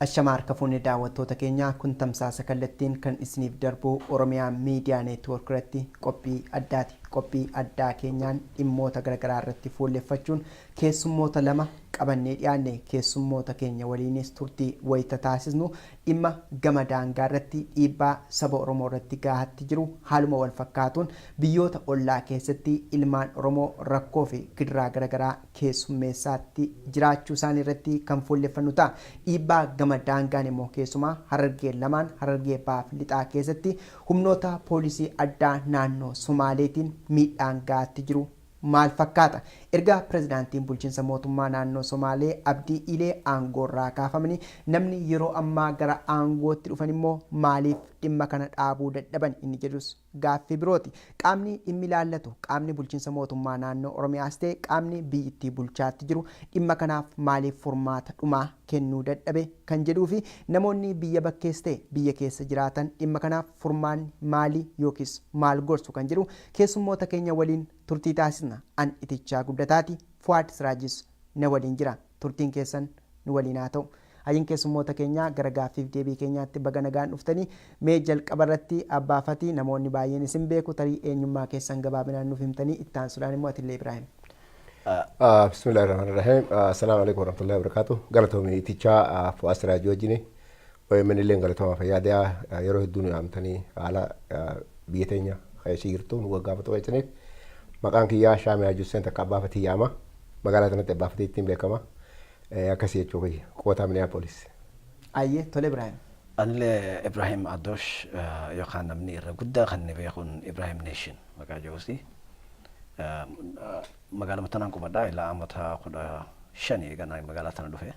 Ashama harka fuunee daawwattoota keenyaa, kun tamsaasa kallattiin kan isiniif darbu Oromiyaa Miidiyaa Neetwoork irratti qophii addaati. Qophii addaa keenyaan dhimmoota garaagaraa irratti fuulleffachuun keessummoota lama qabannee dhiyaanne. Keessummoota keenya waliinis turtii wayita taasisnu dhimma gama daangaa irratti dhiibbaa saba Oromoo irratti gahaatti jiru, haaluma wal fakkaatuun biyyoota ollaa keessatti ilmaan Oromoo rakkoo fi gidiraa garaagaraa keessummeessaatti jiraachuu isaanii irratti kan fuulleffannu ta'a. Dhiibbaa gama daangaan immoo keessumaa Harargee lamaan, Harargee Bahaa fi Lixaa keessatti humnoota poolisii addaa naannoo Somaaleetiin miidhaan gahaatti jiru maal fakkaata? Erga pirezidaantiin bulchiinsa mootummaa naannoo Somaalee Abdii Ilee aangoorraa kaafamanii namni yeroo ammaa gara aangootti dhufan immoo maaliif dhimma kana dhaabuu dadhaban inni jedhus gaaffii birooti. Qaamni dhimmi ilaallatu, qaamni bulchiinsa mootummaa naannoo Oromiyaas ta'e qaamni biyyittii bulchaatti jiru, dhimma kanaaf maaliif furmaata dhumaa kennuu dadhabe kan jedhuu fi namoonni biyya bakkees ta'e biyya keessa jiraatan dhimma kanaaf furmaanni maali yookiis maal gorsu kan jedhu keessummoota keenya waliin turtii taasisna. An Itichaa Guddataati, Fuwaad Siraajis na waliin jira. Turtiin keessan nu waliin haa ta'u. Hayyin, keessummoota keenyaa, gara gaaffiif deebii keenyaatti baga nagaan dhuftanii. Mee jalqaba irratti Abbaa Fatii, namoonni baay'een isin beeku, tarii eenyummaa keessan gabaabinaan nuuf himtanii, itti aansuudhaan immoo atillee Ibraahim. Bismillahir Rahmanir Rahim. Assalaamu alaikum warahmatullahi wabarakatuh. Galatoomii Itichaa, Fu'aad Siraajii wajjini. OMN illee galatooma, fayyaadhaa. Yeroo hedduu nu yaamtanii haala biyya teenya keessa jirtu nu gaggaafatu keessaniif. Maqaan kiyyaa Shaamii Haji Hussein takka Abbaa Fatii yaama. Magaalaa kanatti Abbaa Fatii ittiin beekama. Akkasii jechuu kiyya. Qubataa Minneapolis. Ayyee, tole, Ibraahim. Anillee Ibrahim Adosh, yookaan namni irra guddaa kan inni beekuun Ibrahim Nation maqaa jiruuti. Magaaluma tanaan qubadhaa, ilaa amata 15 eeganaa magaalaa tana dhufe.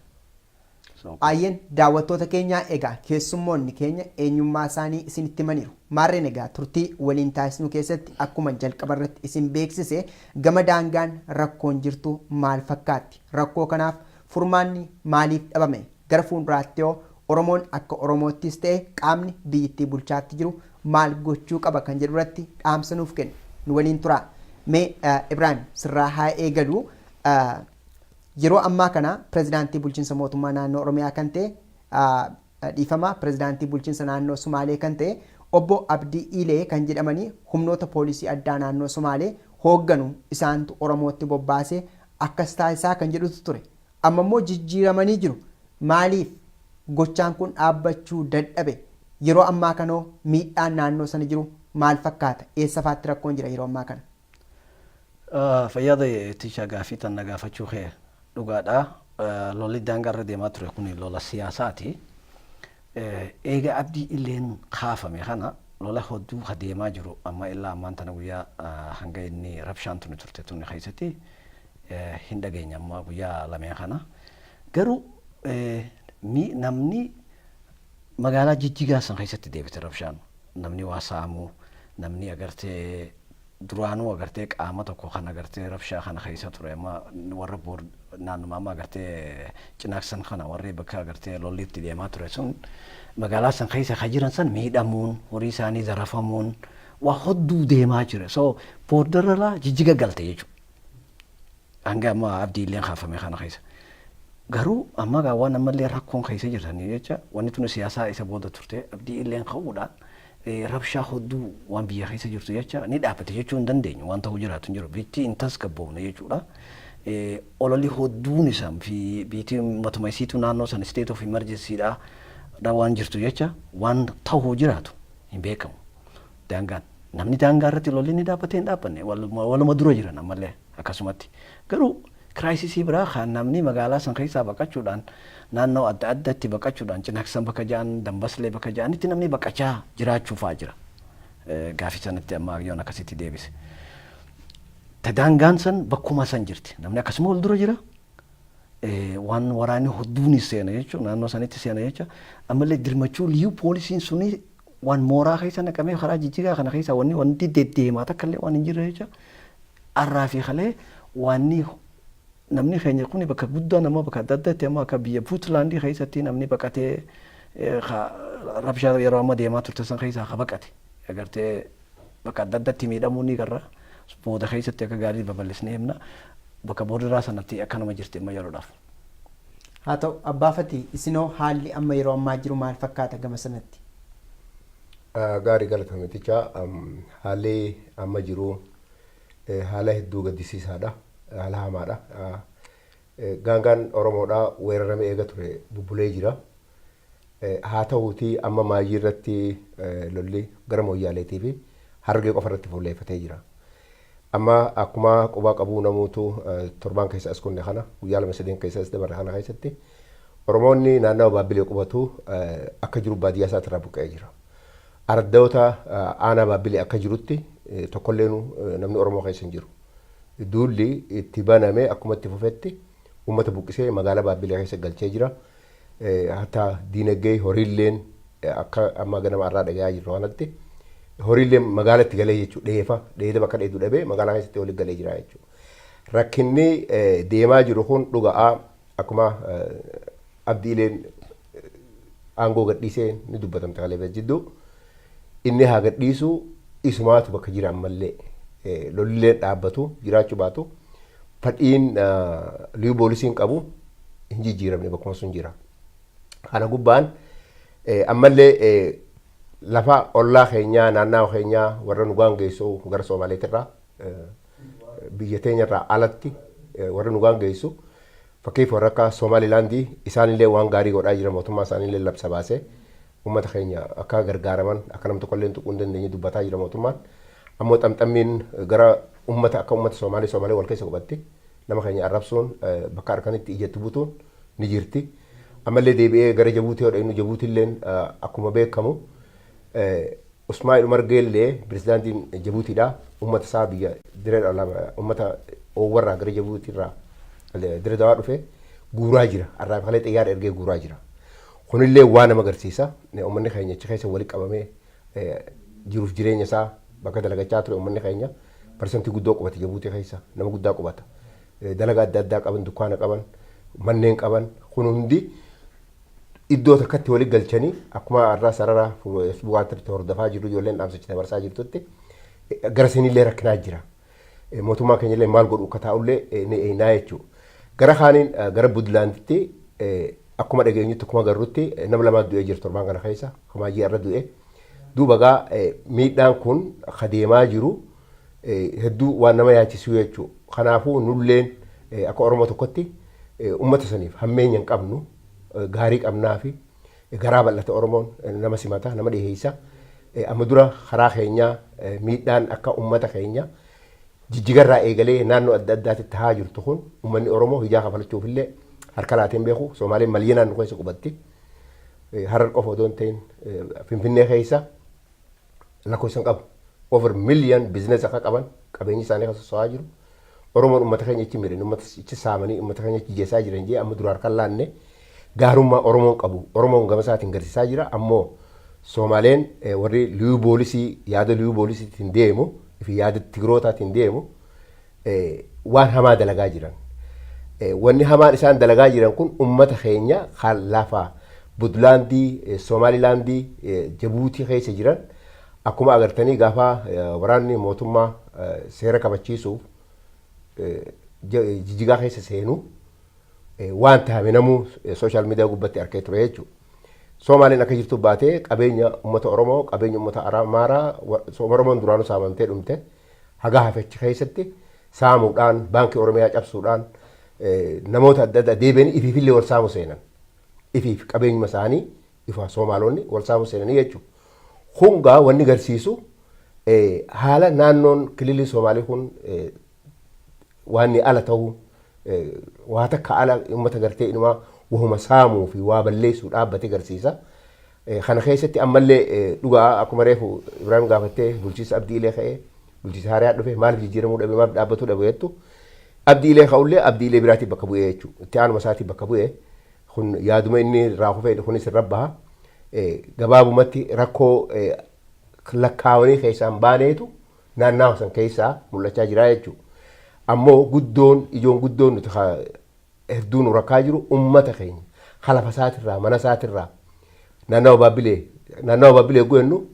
Ayyeen, daawwattoota keenyaa, egaa keessummoonni keenya eenyummaa isaanii isinitti himaniiru. Maarreen egaa turtii waliin taasisnu keessatti akkuma jalqaba irratti isin beeksise, gama daangaan rakkoon jirtu maal fakkaatti? Rakkoo kanaaf furmaanni maaliif dhabame? Gara fuulduraatti hoo Oromoon akka Oromoottis ta'e qaamni biyyittii bulchaatti jiru maal gochuu qaba kan jedhu irratti dhaamsa nuuf kennu. Nu waliin turaa. Mee Ibraahim, sirraa haa eegalu. Yeroo ammaa kana pirezidaantii bulchiinsa mootummaa naannoo Oromiyaa kan ta'e, dhiifama, pirezidaantii bulchiinsa naannoo Sumaalee kan ta'e obbo Abdii Ilee kan jedhamanii humnoota poolisii addaa naannoo Sumaalee hoogganu isaantu Oromootti bobbaasee akkas taasisaa kan jedhutu ture. Amma immoo jijjiiramanii jiru. Maaliif gochaan kun dhaabbachuu dadhabe? Yeroo ammaa kanoo miidhaan naannoo sana jiru maal fakkaata? Eessa faatti rakkoon jira yeroo ammaa kana? Fayyaada Itichaa, gaaffii tan na gaafachuu kee dhugaadha. Lolli daangaa irra deemaa ture kun lola siyaasaati. Eega Abdii Illeen kaafame kana lola hedduu ka deemaa jiru amma illaa ammaan tana guyyaa hanga inni rabshaan tuni turte tuni keessatti hin dhageenye, amma guyyaa lameen kana. Garuu namni magaalaa Jijjigaa san keessatti deebite rabshaan, namni waa saamuu, namni agartee duraanuu agartee qaama tokko kan agartee rabshaa kana keessa ture, amma warra boor naannuma amma agartee Cinaaksan kana, warri bakka agartee lolli itti deemaa ture sun, magaalaa san keessa ka jiran san miidhamuun, horii isaanii zarafamuun, waa hedduu deemaa jira. So borderra Jijjiga galte jechuudha. Hanga amma Abdii Illeen kaafame kana keessa. Garuu amma gaa waan ammallee rakkoon keessa jirtanii jecha, wanni tun siyaasaa isa booda turte. Abdii Illeen ka'uudhaan rabshaa hedduu waan biyya keessa jirtu jecha ni dhaabbate jechuu hin dandeenyu. Waan ta'uu jiraatu hin jiru, biitti hin tasgabboofne jechuudha. Ololli hedduun isaa fi biitti matuma isiitu naannoo san state of emergency dha waan jirtu jecha waan ta'uu jiraatu hin beekamu. Daangaan namni daangaa irratti lolli ni dhaabbatee hin dhaabbanne, waluma dura jiran ammallee akkasumatti. Garuu crisisii biraa kan namni magaalaa san keessaa baqachuudhaan naannoo adda addaatti baqachuudhaan, Cinaaksan bakka ja'an, Dambaslee bakka ja'anitti namni baqachaa jiraachuu fa'aa jira. Gaafii sanatti amma yoon akkasitti deebise. Ta daangaan san bakkuma san jirti. Namni akkasuma ol dura jira. Waan waraanni hodduunis seena jechuudha. Naannoo sanitti seena jecha. Ammallee dirmachuu liyyuu poolisiin suni waan mooraa keessa naqamee karaa Jijjigaa kana keessa wanni wanti deddeemaa takka illee waan hin jirre jecha. Arraa fi kalee waanni namni keenya kuni bakka guddaa nama bakka adda addaatti amma akka biyya Puutlaandii keessatti namni baqatee, rabshaa yeroo amma deemaa turte san keessaa ka baqate agartee, bakka adda addaatti miidhamuu ni garra. Booda keessatti akka gaarii babal'isnee himna. Bakka boordiraa sanatti akkanuma jirti amma yeroodhaaf. Haa ta'u, abbaafatii isinoo haalli amma yeroo ammaa jiru maal fakkaata gama sanatti? Gaarii, galatoomiticha. Haalli amma jiru haala hedduu gaddisiisaadha. Haala hamaadha. Gaangaan Oromoodhaa weeraramee eega ture bubbulee jira. Haa ta'uutii amma maayii irratti lolli gara Mooyyaaleetii fi Harargee qofa irratti fuulleeffatee jira. Amma akkuma qubaa qabuu namuutu torbaan keessa as kunne kana, guyyaa 2-3 keessa as dabarre kana keessatti, Oromoonni naannawa Baabbilee qubatu akka jiru baadiyyaa isaatirraa buqqa'ee jira. Araddoota aanaa Baabbilee akka jirutti tokkolleenu namni Oromoo keessa hin jiru. Duulli itti baname akkuma itti fufetti uummata buqqisee magaalaa Baabbilee keessa galchee jira. Hatta diinagdee horiilleen akka amma ganama irraa dhagayaa jirru kanatti horiilleen magaalatti galee jechuudha. Dheefa dheeda bakka dheedu dhabee magaalaa keessatti walitti galee jira jechuudha. Rakkinni deemaa jiru kun dhuga'aa akkuma Abdiileen aangoo gadhiisee ni dubbatamte kalee jidduu, inni haa gadhiisu, isumaatu bakka jira. Ammallee lollileen dhaabbatu jiraachuu baatu, fadhiin liyu poolisiin qabu hin jijjiiramne, bakkuma sun jira. Kana gubbaan ammallee lafa ollaa keenyaa, naannawa keenyaa, warra nu gaangeessu gara Somaaleetirraa, biyya teenyarraa alatti warra nu gaangeessu, fakkiif warra akka Somaalilaandii, isaanillee waan gaarii godhaa jira. Mootummaa isaaniillee labsa baasee uummata keenya akka gargaaraman, akka nam tokkollee tuquu hin dandeenye dubbataa jira mootummaan. Ammoo xamxammiin gara uummata akka uummata Somaalee, Somaalee wal keessa qubatti nama keenya arrabsuun, bakka harkanitti ijatti butuun ni jirti. Ammallee deebi'ee gara Jabuutii yoo dhaqnu, Jabuutiilleen akkuma beekamu Usmaa'il Umar Geellee pirezidaantiin Jabuutiidha. Uummata isaa biyya diree uummata oowwarraa gara Jabuutiirraa Dire Dawaa dhufe guuraa jira. Arraa kalee xiyyaara ergee guuraa jira. Kunillee waan nama agarsiisa. Uummanni keenya achi keessa walitti qabamee jiruuf jireenya isaa bakka dalagachaa ture. Uummanni keenya parsantii guddoo qubate Jabuutii keessa, nama guddaa qubata. Dalagaa adda addaa qaban, dukkaana qaban, manneen qaban, kun hundi iddoo takkatti walitti galchanii akkuma har'aa sarara Feesbuukaatti hordofaa jirru, ijoolleen dhaamsachi dabarsaa jirtutti, gara siniillee rakkinaa jira. Mootummaan keenya illee maal godhu akka taa'ullee ni eeynaa jechuudha. Gara kaaniin gara Budlaanditti akkuma dhageenyutti, akkuma agarrutti, nama lamaa du'ee jira torbaan kana keessa, kamaajii irra du'e. Duuba gaa miidhaan kun kadeemaa jiru hedduu waan nama yaachisu jechuudha. Kanaafuu nulleen akka Oromoo tokkotti uummata saniif hammeenya hin qabnu, gaarii qabnaa fi garaa bal'ata. Oromoon nama simata, nama dhiheessa. Amma dura karaa keenyaa miidhaan akka uummata keenya Jijjigarraa eegalee naannoo adda addaatti tahaa jirtu kun, uummanni Oromoo hijaa kafalachuuf illee harka laateen beeku. Somaaleen maliyinaan nu keessa qubatti. Harar qofa odoo hin ta'in Finfinnee keessa lakkoofsa hin qabu. Over million business akka qaban, qabeenyi isaanii kan sosso'aa jiru. Oromoon uummata keenya ichi miidhan, uummata ichi saamanii, uummata keenya ichi jeessaa jiran jee amma dura harkaan laanne. Gaarummaa Oromoon qabu Oromoon gama isaatiin garsiisaa jira. Ammoo Somaaleen warri liyuu poolisii yaada liyuu poolisiitiin deemu fi yaada Tigrootaatiin deemu waan hamaa dalagaa jiran. Wanni hamaan isaan dalagaa jiran kun uummata keenya kan lafa Budlaandii, Somaalilaandii, Jabuutii keessa jiran, akkuma agartanii gaafa waraanni mootummaa seera kabachiisuuf Jijjigaa keessa seenu waan tahame namuu social media gubbatti arkee ture jechuudha. Soomaaleen akka jirtu baatee qabeenya uummata Oromoo, qabeenya uummata Amaaraa, Oromoon duraanuu saamamtee dhumte, haga hafe achi keessatti saamuudhaan, baankii Oromiyaa cabsuudhaan, namoota adda addaa deebi'anii ifiifillee wal saamu seenan. Ifiif qabeenyuma isaanii ifa Soomaalonni wal saamu seenanii jechuudha. Kun gaa wanni garsiisu haala naannoon kililii Soomaalii kun waan ala ta'uu, waa takka ala uummata gartee inumaa wahuma saamuu fi waa balleessuu dhaabbate garsiisa. Kana keessatti ammallee dhugaa akkuma reefu Ibraahim gaafattee, bulchiinsa Abdii Ilee ka'ee, bulchiinsa Haariyaa dhufe, maaliif jijjiiramuu dhabe, maaliif dhaabbatuu dhabe jettu, Abdii Ilee ka'ullee Abdii Ilee biraatiif bakka bu'ee jechuudha. Itti aanuma isaatiif bakka bu'ee kun yaaduma inni irraa kufee kunis irra baha. Gabaabumatti rakkoo lakkaawanii keessaan baaneetu naannawa san keessaa mul'achaa jira jechuudha. Ammoo guddoon, ijoon guddoon nuti hedduu nu rakkaa jiru, ummata keenya halafa isaatirraa, mana isaatirraa, naannawa Baabbilee goennu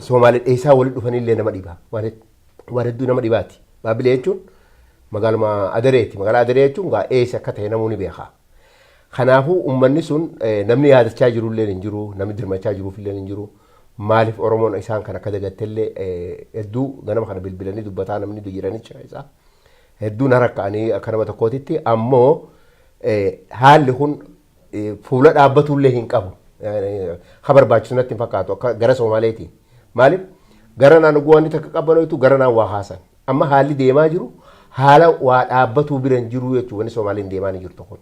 Soomaalee dheessaa walitti dhufanillee nama dhiba. Waan hedduu nama dhibaati. Baabbilee jechuun magaaluma Adareeti. Magaalaa Adaree jechuun gaa eessa akka ta'e namuu ni beeka. Kanaafuu uummanni sun namni yaadachaa jirullee hin jiru, namni dirmachaa jiruufillee hin jiru. Maaliif Oromoon isaan kan akka dagattellee hedduu ganama kana bilbilanii dubbataa namni jiranicha isaa. Hedduu na rakka'anii akka nama tokkootitti, ammoo haalli kun fuula dhaabbatullee hin qabu. Ha barbaachisu natti hin fakkaatu akka gara Somaaleetiin. Maaliif gara naan wanni takka qabbanoitu gara naan waa haasan. Amma haalli deemaa jiru haala waa dhaabbatuu bira hin jiru jechuudha, wanni Somaaliin deemaa ni jirtu kun.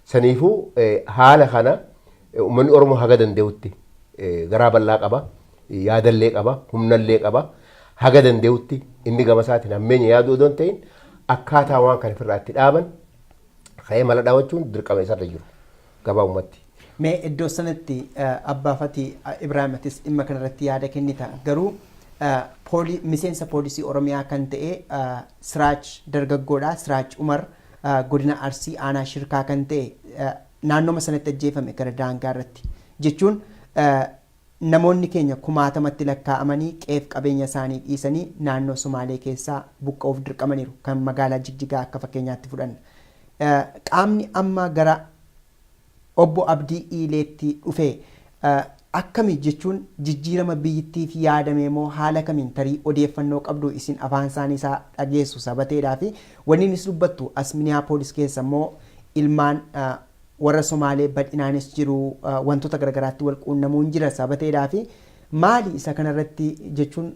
Saniifuu haala kana uummanni Oromoo haga danda'utti garaa bal'aa qaba, yaadallee qaba, humnallee qaba. Haga danda'utti inni gama isaatiin hammeenya yaaduu odoo hin ta'in, akkaataa waan kana ofirraa itti dhaaban ka'ee mala dhaabachuun dirqama isarra jiru gabaabumatti. Mee iddoo sanatti, Abbaa Fatii Ibraahimatis, dhimma kanarratti yaada kennita. Garuu miseensa poolisii Oromiyaa kan ta'e Siraaj dargaggoodha. Siraaj Umar godina Arsii aanaa Shirkaa kan ta'e naannoma sanatti ajjeefame gara daangaa irratti. Jechuun namoonni keenya kumaatamatti lakkaa'amanii qe'eef qabeenya isaanii dhiisanii naannoo Sumaalee keessaa buqqa'uuf dirqamaniiru, kan magaalaa Jigjigaa akka fakkeenyaatti fudhanna. Qaamni amma gara obbo Abdii Iileetti dhufe akkami, jechuun jijjiirama biyyittiif yaadame moo haala kamiin, tarii odeeffannoo qabdu isin afaan isaanii isaa dhageessu sabateedhaa fi wanni innis dubbattu, as Minneapolis keessa immoo ilmaan warra Somaalee bal'inaanis jiru, wantoota garagaraatti wal quunnamuun jira sabateedhaa fi maali isa kanarratti jechuun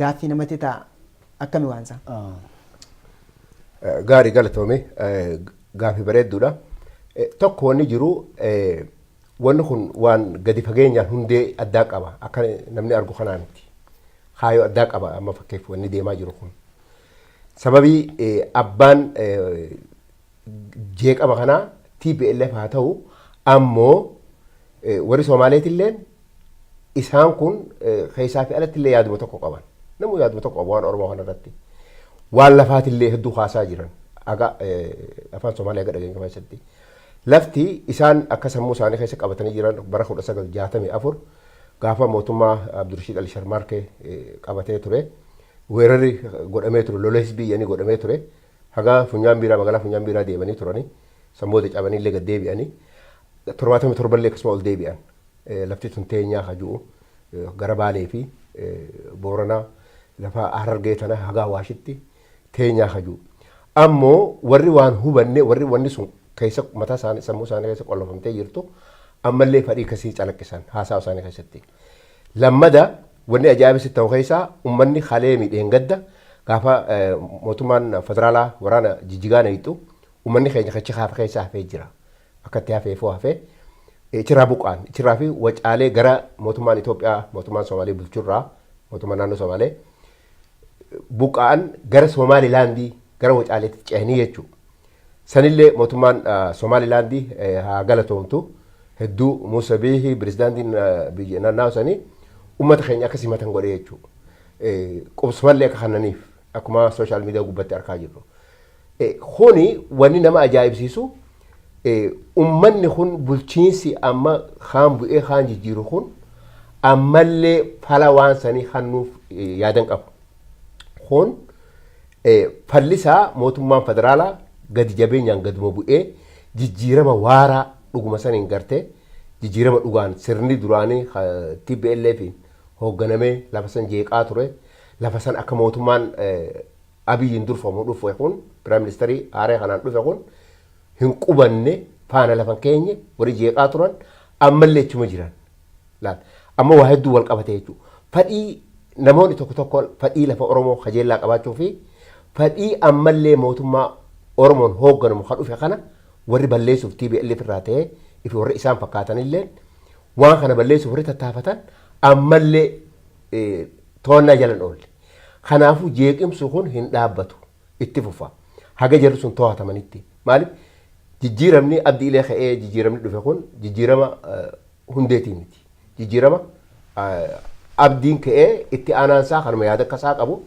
gaaffii namatti ta'a, akkami waan isaa? Gaarii, galatoome, gaaffii bareedduudha. Tokko wanni jiru, wanni kun waan gadi fageenyaan hundee addaa qaba, akka namni argu kanaa miti. Kaayoo addaa qaba amma fakkeef wanni deemaa jiru kun. Sababii abbaan jeeqama kanaa TPLF haa ta'u, ammoo warri Somaaleetilleen isaan kun keessaa fi alatti illee yaaduma tokko qaban. Namuu yaaduma tokko qaba waan Oromoo kanarratti. Waan lafaatillee hedduu kaasaa jiran. Aga afaan Somaalee aga dhageenya keessatti. Lafti isaan akka sammuu isaanii keessa qabatanii jiran bara 1964 gaafa mootummaa Abdurashiid Ali Sharmaarkee qabatee ture. Weerarri godhamee ture, lola hisbiyyanii godhamee ture. Haga Funyaan Biiraa, magaalaa Funyaan Biiraa deemanii turanii. Sammoota cabanii illee gad deebi'anii. 77llee akkasuma ol deebi'an. Lafti tun teenyaa haju'u gara Baalee fi Booranaa, lafa Harargee tana haga Awaashitti teenyaa haju'u. Ammoo warri waan hubanne, warri wanni sun keessa mataa isaanii, sammuu isaanii keessa qollofamtee jirtu, ammallee fadhii akkasii calaqqisan haasaa isaanii keessatti. Lammada wanni ajaa'ibsi ta'u keessaa, uummanni kalee miidheen gadda gaafa mootummaan federaalaa waraana Jijjigaa naqxu, uummanni keenya kachi haafe keessa hafee jira. Akka itti hafeefuu hafee achirraa buqqaan achirraa fi Wacaalee gara mootummaan Itoophiyaa mootummaan Somaalee bulchurraa, mootummaan naannoo Somaalee buqqa'an, gara Somaalilaandii, gara Wacaaleetti ce'anii jechuudha. Sanillee mootummaan Somaalilaandii haa galatoomtu, hedduu Musa Bihi, pirezidaantiin biyya naannoo sanii, uummata keenya akka simatan godhee jechuudha. Qubsumallee akka kannaniif akkuma social media gubbatti argaa jirru. Kuni wanni nama ajaa'ibsiisu, uummanni kun bulchiinsi amma kaan bu'ee kaan jijjiiru kun ammallee fala waan sanii kannuuf yaadan qabu. Kun fallisaa mootummaan federaalaa gadi jabeenyaan gaduma bu'ee jijjiirama waaraa dhuguma saniin gartee jijjiirama dhugaan sirni duraanii TPLF'n hoogganamee lafa san jeeqaa ture, lafa san akka mootummaan Abiyyiin durfamu dhufe kun, prime ministerii haaraa kanaan dhufe kun hin qubanne, faana lafa keenye warri jeeqaa turan ammallee achuma jiran. Laal, amma waa hedduu wal qabate jechuudha. Fadhii namoonni tokko tokko fadhii lafa Oromoo kajeellaa qabaachuu fi fadhii ammallee mootummaa Oromoon hoogganamu kan dhufe kana warri balleessuuf TPLF irraa ta'ee fi warri isaan fakkaatanillee Waan kana balleessuuf warri tattaafatan ammallee to'annaa jala hin oolle. Kanaafuu jeequmsi kun hin dhaabbatu, itti fufa. Haga jarri sun to'atamanitti. Maaliif jijjiiramni Abdii Ilee ka'ee jijjiiramni dhufe kun jijjiirama hundeetii miti. Jijjiirama Abdiin ka'ee itti aanaan isaa kanuma yaada akka isaa qabu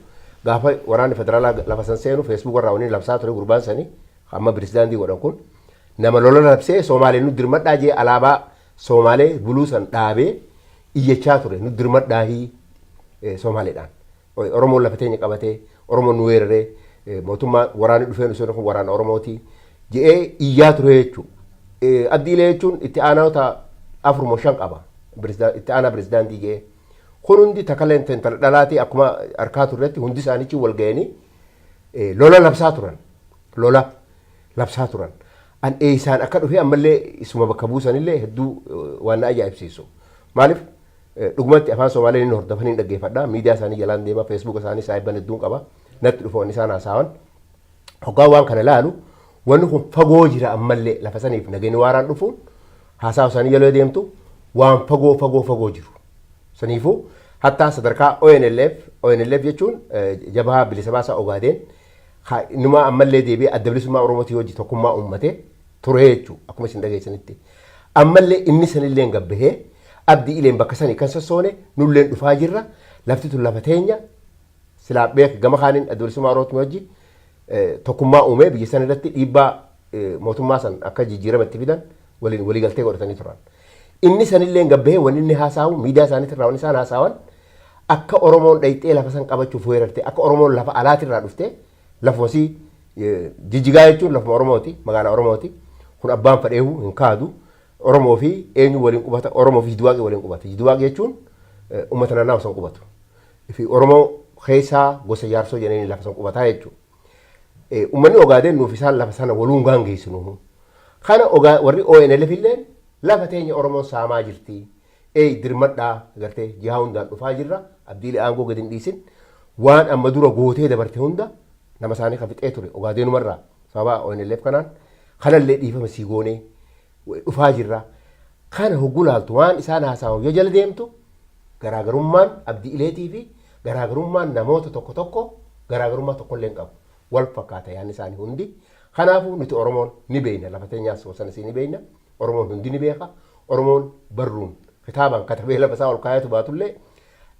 gaafa waraanni federaalaa lafa san seenu Facebook irraa waliin labsaa ture. Gurbaan sanii amma pirezidaantii godhan kun nama lola labsee Soomaalee nu dirmadhaa jee, alaabaa Soomaalee buluu san dhaabee iyyachaa ture, nu dirmadhaahii Soomaaleedhaan. Oromoon lafa teenya qabatee, Oromoon nu weeraree, mootummaa waraanni dhufee nu seenu kun waraana Oromooti jedhee iyyaa ture jechuudha. Abdii Ilee jechuun itti aanaota afur moo shan qaba, itti aanaa pirezidaantii jedhee. Kun hundi takaleen intala dhalaatii akkuma harkaa turretti hundi isaanichi wal ga'anii lola labsaa turan. Lola labsaa turan. An eessaan akka dhufe ammallee isuma bakka buusanillee hedduu waan na ajaa'ibsiisu. Maaliif dhugumatti afaan Somaalee inni hordofanii hin dhaggeeffadha. Miidiyaa isaanii jalaan deema, Facebook isaanii saayibban hedduun qaba. Natti dhufa wanni isaan haasa'an. Hoggaa waan kana ilaalu wanni kun fagoo jira. Ammallee lafa saniif nageenyi waaraan dhufuun haasaa isaanii jala deemtu waan fagoo fagoo fagoo jiru. Saniifuu hattaa sadarkaa ONLF, ONLF jechuun Jabhaa Bilisa Baasaa Ogaadeen, numa ammallee deebi'ee Adda Bilisummaa Oromootii hojii tokkummaa uummatee ture jechuudha akkuma isin dhageessanitti. Ammallee inni sanillee gabbahee Abdii Ileen bakka sanii kan sossoone nulleen dhufaa jirra, lafti tun lafa teenya. Silaa beek gama kaaniin Adda Bilisummaa Oromootii hojii tokkummaa uumee biyya sana irratti dhiibbaa mootummaa san akka jijjiirama itti fidan waliin waliigaltee godhatanii turan. Inni sanillee gabbahee wanni inni haasa'u miidiyaa isaaniitirraa wanni isaan haasa'an akka Oromoon dhayxee lafa san qabachuuf weerarte, akka Oromoon lafa alaatirraa dhuftee lafuma sii Jijjigaa jechuun lafuma Oromooti, magaalaa Oromooti. Kun abbaan fadheehu hin kaadu. Oromoo fi eenyu waliin qubata? Oromoo fi Jidwaaqii waliin qubata. Jidwaaqii jechuun uummata naannawaa san qubatu. Fi Oromoo keessaa gosa Jaarsoo jedhanii lafa san qubataa jechuudha. Uummanni Ogaadeen nuuf isaan lafa sana waluun gaangeessinu. Kana warri ONLF illeen lafa teenya Oromoon saamaa jirti. Ee dirmadhaa gartee jihaa hundaan dhufaa jirra. Abdiilee aangoo gadi hin dhiisin. Waan amma dura gootee dabarte hunda nama isaanii kan fixee ture Ogaadeenumarraa sababa ONLF kanaan kanallee dhiifama sii goonee dhufaa jirra. Kana hogguu laaltu waan isaan haasa'an yoo jala deemtu garaagarummaan Abdii Ileetii fi garaagarummaan namoota tokko tokko garaagarummaa tokkollee hin qabu. Wal fakkaata yaadni isaanii hundi. Kanaafuu nuti Oromoon ni beekna, lafa teenyaas sana ni beekna. Oromoon hundi ni beeka. Oromoon barruun kitaabaan katabee lafa isaa ol kaayatu baatullee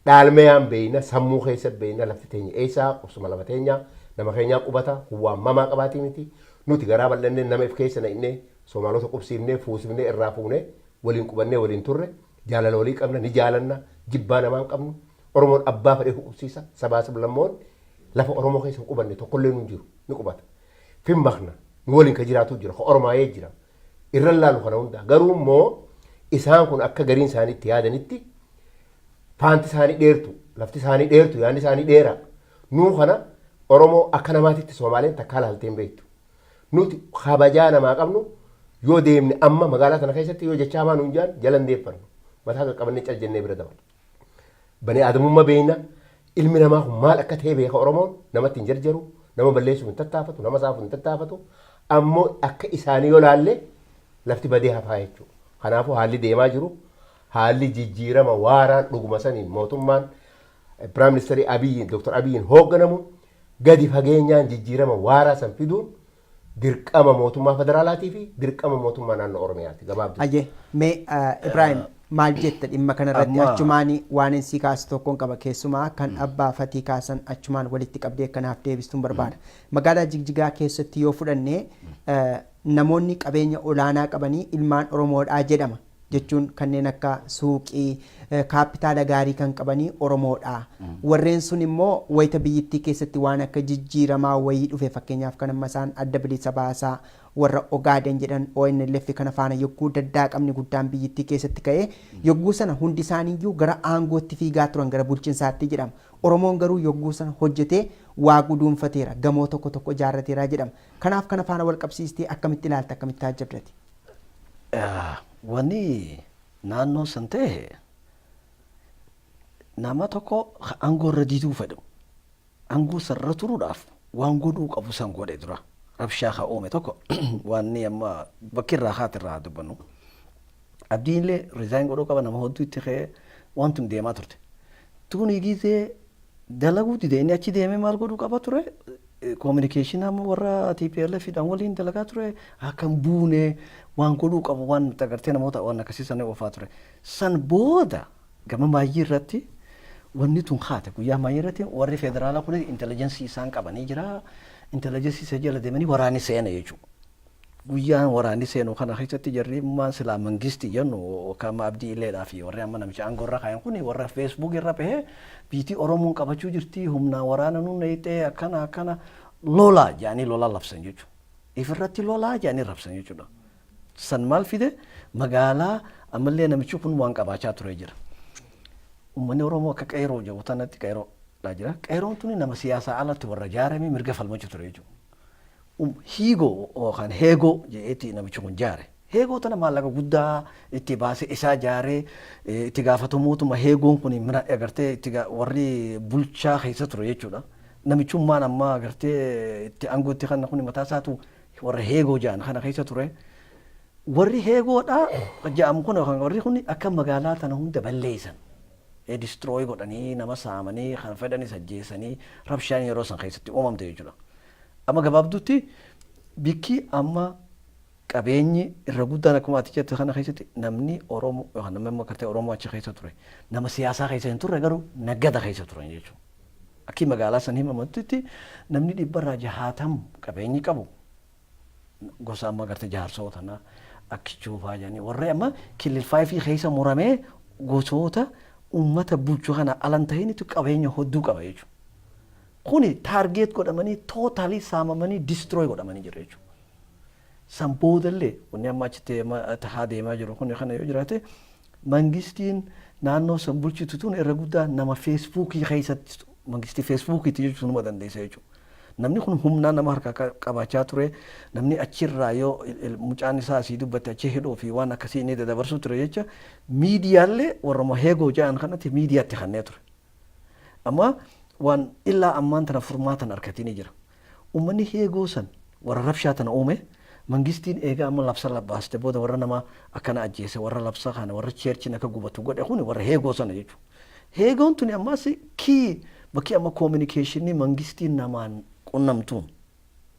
dhaalmayaan beekna, sammuu keessa beekna lafti teenya eessaa qubsuma lafa teenyaa nama keenyaa qubata. Kun waan mamaa qabaatii miti. Nuti garaa bal'annee nama if keessa naqnee Soomaalota qubsiifnee fuusifnee irraa fuunee waliin qubannee waliin turre. Jaalala walii qabna, ni jaalanna, jibbaa namaa hin qabnu. Oromoon abbaa fedhee qubsiisa. Sabaa sablammoon lafa Oromoo keessa hin qubanne tokkollee nu hin jiru, ni qubata. Finmakna nu waliin ka jiraatu jira, ka Oromaayee jira. Irra laalu kana hunda garuu immoo isaan kun akka gariin isaanii itti yaadanitti faanti isaanii dheertu, lafti isaanii dheertu, yaadni isaanii dheera. Nuu kana Oromoo akka namaatitti Soomaaleen takkaa laaltee hin beektu. Nuti kabajaa namaa qabnu yoo deemne amma magaalaa tana keessatti yoo jecha hamaa nuun jaan jala hin deeffannu. Mataa qaqqabannee cal jennee bira dabarra. Bani aadamummaa beekna. Ilmi namaa kun maal akka ta'e beeka. Oromoon namatti hin jarjaru, nama balleessuuf hin tattaafatu, nama saafuuf hin tattaafatu. Ammoo akka isaanii yoo laalle lafti badee hafaa jechuudha. Kanaafuu haalli deemaa jiru haalli jijjiirama waaraan dhuguma saniin mootummaan Prime Minister Abiyyiin, Dr. Abiyyiin hoogganamu gadi fageenyaan jijjiirama waaraa san fiduun dirqama mootummaa federaalaatii fi dirqama mootummaa naannoo Oromiyaati gabaabduu. Ayyee, mee Ibrahim, maal jetta dhimma kanarratti? Achumaan waan inni si kaasu tokkoon qaba, keessumaa kan abbaa fatii kaasan achumaan walitti qabdee akkanaaf deebistuun barbaada. Magaalaa Jigjigaa keessatti yoo fudhanne namoonni qabeenya olaanaa qabanii ilmaan Oromoodhaa jedhama. Jechuun kanneen akka suuqii kaapitaala gaarii kan qabanii Oromoodha. Warreen sun immoo wayita biyyittii keessatti waan akka jijjiiramaa wayii dhufe, fakkeenyaaf kan amma isaan Adda Bilisa Baasaa warra Ogaaden jedhan ONLF kana faana yogguu daddaaqamni guddaan biyyittii keessatti ka'e, yogguu sana hundi isaaniiyyuu gara aangootti fiigaa turan, gara bulchinsaatti jedhama. Oromoon garuu yogguu sana hojjetee waa guduunfateera, gamoo tokko tokko ijaarrateera jedhama. Kanaaf kana faana wal qabsiistee akkamitti ilaalta, akkamitti taajjabdati? Wanni naannoo san ta'e nama tokko aangoo irra diduu fedhu aangoo sarara turuudhaaf waan godhuu qabu san godhe. Dura rabshaa ka uume tokko wanni amma bakki irraa haati irraa dubbannu. Abdiin illee resign godhuu qaba, nama hedduu itti ka'ee waan tun deemaa turte. Tuni gizee dalaguu dide, inni achi deemee maal godhuu qaba ture? Communication amma warra TPLF dhaan waliin dalagaa ture, akka hin buune waan godhuu qabu, waan agartee namoota waan akkasii sana oofaa ture. San booda gama maayyii irratti wanni tun haate. Guyyaa maayyii irratti warri federaalaa kun intelligence isaan qabanii jira. Intelligence isa jala deemanii waraanni seene jechuudha. Guyyaan waraanni seenu kana keessatti jarri maan silaa mangistii jennu yookaan amma Abdii Illeedhaa fi warri amma namicha aangoo irra kaayan kun warra Facebook irra bahee biitii Oromoon qabachuu jirti, humnaan waraana nu neeyxee, akkana akkana lolaa jedhanii lola labsan jechuudha. Ifirratti lolaa jedhanii rabsan jechuudha. San maal fide? Magaalaa ammallee namichi kun waan qabaachaa ture jira. Uummanni Oromoo akka qeeroo jedhu tanatti qeeroodhaa jira. Qeeroon tuni nama siyaasaa alatti warra jaarame mirga falmachuu ture jechuudha. Hiigoo yookaan heegoo jedheetti namichi kun jaare. Heegoo tana maallaqa guddaa itti baasee isaa jaaree, itti gaafatamuutuma heegoon kun mana agartee itti warri bulchaa keessa ture jechuudha. Namichummaan amma agartee itti aangoo itti kanna kun mataa isaatu warra heegoo jedhan kana keessa ture. Warri heegoodha jedhamu kun yookaan warri kun akka magaalaa tana hunda balleessan. Destroy godhanii, nama saamanii, kan fedhanis ajjeesanii, rabshaan yeroo san keessatti uumamte jechuudha. Amma gabaabduutti bikki amma qabeenyi irra guddaan akkuma ati jette kana keessatti namni Oromoo yookaan namni amma gartee Oromoo achi keessa ture nama siyaasaa keessa hin turre, garuu nagada keessa turan jechuudha. Akki magaalaa san himamtutti namni 60% qabeenyi qabu gosa amma gartee jaarsoo tana akkichuu fa'aa jedhanii warri amma kilil five keessa muramee gosoota uummata bulchu kana alan tahinitu qabeenya hedduu qaba jechuudha. Kuni target godhamanii, totally saamamanii, destroy godhamanii jiru jechuudha. San boodallee wanni amma achitti tahaa deemaa jiru kun kana yoo jiraate, mangistiin naannoo san bulchitu tun irra guddaa nama Facebookii keessatti, mangistii Facebookiitti jechuun numa dandeessa jechuudha. Namni kun humnaa nama harkaa qabaachaa ture, namni achirraa yoo mucaan isaa asii dubbatte achi hidhuu fi waan akkasii inni dadabarsuu ture jecha, miidiyaallee warruma heegoo jedhan kanatti miidiyaatti kannee ture. Amma waan illaa ammaan tana furmaatan argatini jira. Uummanni heegoo san warra rabshaa tana uume, mangistiin eegaa amma labsa baaste booda warra nama akkana ajjeese, warra labsa kana, warra churchiin akka gubatu godhe kun warra heegoo sana jechuudha. Heegoon tuni ammas kii bakki amma communicationii mangistiin namaan qunnamtuun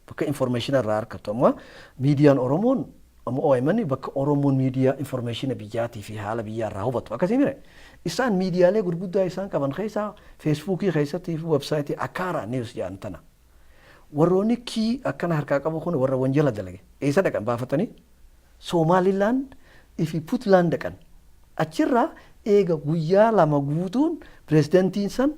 bakka information irraa argatu, amma miidiyaan Oromoon, amma OMN bakka Oromoon miidiyaa information biyyaatii fi haala biyyaa irraa hubatu akkasii mire. Isaan miidiyaalee gurguddaa isaan qaban keessaa Facebookii keessatti fi websiteii Akkaara News jedhan tana. Warroonni kii akkana harkaa qabu kun warra wanjala dalage eessa dhaqan baafatanii? Somaalilaand fi Puntland dhaqan. Achirraa eega guyyaa 2 guutuun pirezidantiin san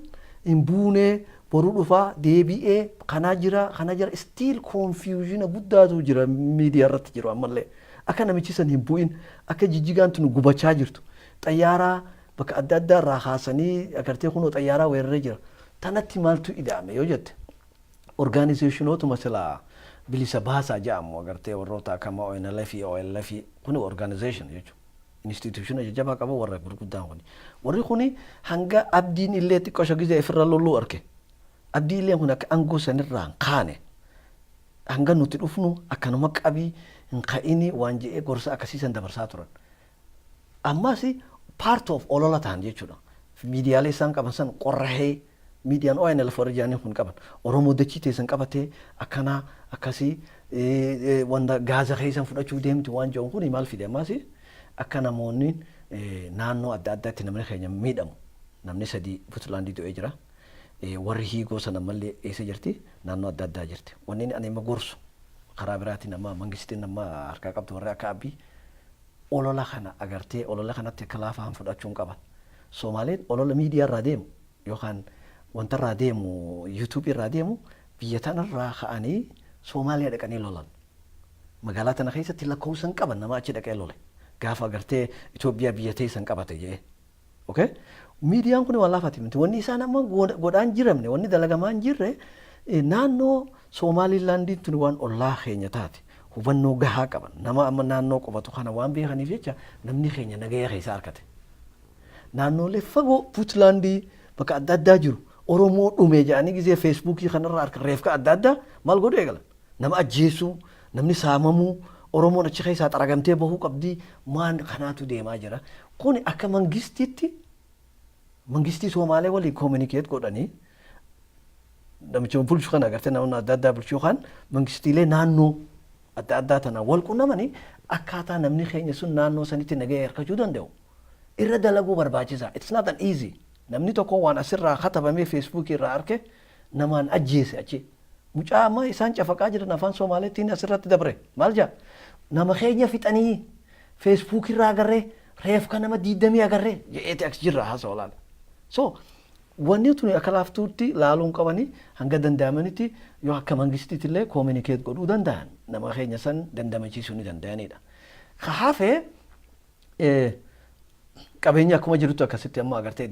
hin buunee, boruu dhufaa deebi'ee kanaa jira kana jira, still confusion guddaatu jira miidiyaa irratti jiru. Ammallee akka namichi san hin bu'in, akka Jijjigaan tun gubachaa jirtu, xayyaaraa bakka adda addaa irraa kaasanii agartee kunoo xayyaaraa weeraree jira. Tanatti maaltu ida'ame yoo jette, organizationootuma silaa bilisa baasaa jedhamu agartee warroota akka ONLF fi OLF kuni organization jechuudha. Institutiona jajjabaa qabu warra gurguddaan kuni. Warri kuni hanga Abdiin illee xiqqoo shagizee ifirra loluu arge. Abdii illee kun akka aangoo sanirraa hin kaane, hanga nuti dhufnu akkanuma qabii hin ka'ini waan jedhee gorsa akkasiisan dabarsaa turan. Ammas part of olola ta'an jechuudha. Miidiyaalee isaan qaban san qorrahee miidiyaan ONLF warri jedhanii kun qaban. Oromoo dachii teessan qabatee akkanaa akkasii wanta Gaaza keessan fudhachuu deemti waan jedhu kun maal fide? Ammas akka namoonni naannoo adda addaatti namni keenya miidhamu. Namni sadii Puntlaandii du'ee jira. Warri hiigoo sana mallee eessa jirti? Naannoo adda addaa jirti. Wanni ani amma gorsu karaa biraatiin amma mangistiin amma harkaa qabdu warri akka Abbii olola kana agartee olola kanatti akka laafaan fudhachuun qaban. Soomaaleen olola miidiyaa irraa deemu yookaan wanta irraa deemu, YouTubeii irraa deemu, biyya tanarraa ka'anii Soomaaliyaa dhaqanii lolan. Magaalaa tana keessatti lakkoofsan qaban nama achi dhaqee lole. Gaafa agartee Itoophiyaa biyya teessan qabate jedhee. Okay? Miidiyaan kun waan laafaati miti. Wanni isaan amma godhaan jiramne, wanni dalagamaa hin jirre, naannoo Somaalilaandiin tuni waan ollaa keenya taate hubannoo gahaa qaban. Nama amma naannoo qubatu kana waan beekaniif jecha namni keenya nagaya keessa argate. Naannoolee fagoo Puntlaandii bakka adda addaa jiru Oromoo dhume jedhanii gizee Facebookii kanarraa harka reefka adda addaa maal godhu eegalan. Nama ajjeesuu, namni saamamuu, Oromoon achi keessaa xaragamtee bahuu qabdi, maan kanaatu deemaa jira. Kun akka mangistiitti mangistii Somaalee waliin communicate godhanii, namicha bulchu kana agartee, namoonni adda addaa bulchu yookaan mangistiilee naannoo adda addaa tanaan wal qunnamanii, akkaataa namni keenya sun naannoo sanitti nagaya hirkachuu danda'u irra dalaguu barbaachisa. It's not an easy. Namni tokko waan asirraa katabamee Feesbuukii irraa arke namaan ajjeese achi. Mucaa amma isaan cafaqaa jiran afaan Somaaleettiin asirratti dabre. Maal jaa? Nama keenya fixanii Feesbuukii irraa agarree, reefka nama 20 agarree jedheeti as jirra haasawaa laala. So wanni tuni akka laaftuutti laaluun qabanii, hanga danda'amanitti yoo akka mangistiitti illee communicate godhuu danda'an nama keenya san dandamachiisuu ni danda'anidha. Ka hafee qabeenya akkuma jirutti akkasitti amma agartee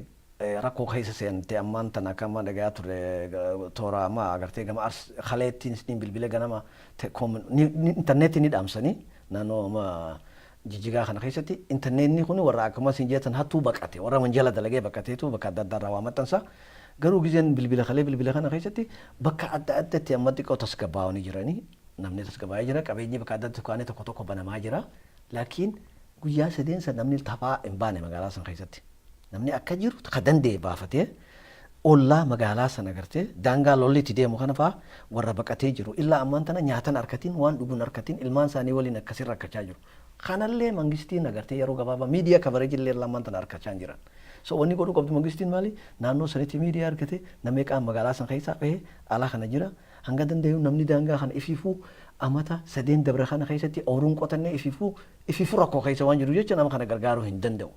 rakkoo keessa seente. Ammaan tana akka amma dhagayaa turre toora amma agartee gama ars kaleettiin isiniin bilbilee ganama intarneetii ni dhaamsanii. Naannoo amma Jijjigaa kana keessatti intarneetni kun warra akkuma isin jettan hattuu baqate, warra wanjala dalagee baqateetu bakka adda addaa irraa waa maxxansa. Garuu gizeen bilbila kalee bilbila kana keessatti bakka adda addatti amma xiqqoo tasgabbaa'anii jiranii, namni tasgabbaa'ee jira, qabeenyi bakka adda adda dukkaanii tokko tokko banamaa jira. Laakiin guyyaa sadeen san namni taphaa hin baane. Magaalaa san keessatti namni akka jiru ka danda'e baafatee ollaa magaalaa sana gartee daangaa lolli itti deemu kana fa'aa warra baqatee jiru illaa ammaan tana nyaatan harkatiin, waan dhuguun harkatiin, ilmaan isaanii waliin akkasii rakkachaa jiru. Kanallee mangistiin agartee yeroo gabaabaa miidiyaa coverage illee ammaan tana harkachaa hin jiran. So wanni godhuu qabdu mangistiin maali? Naannoo sanitti miidiyaa argate, namni qaama magaalaa san keessaa bahee alaa kana jira. Hanga danda'u namni daangaa kana ifiifuu amata sadeen dabre kana keessatti ooyiruun qotannee ifiifuu ifiifuu rakkoo keessa waan jiru jecha nama kana gargaaruu hin danda'u.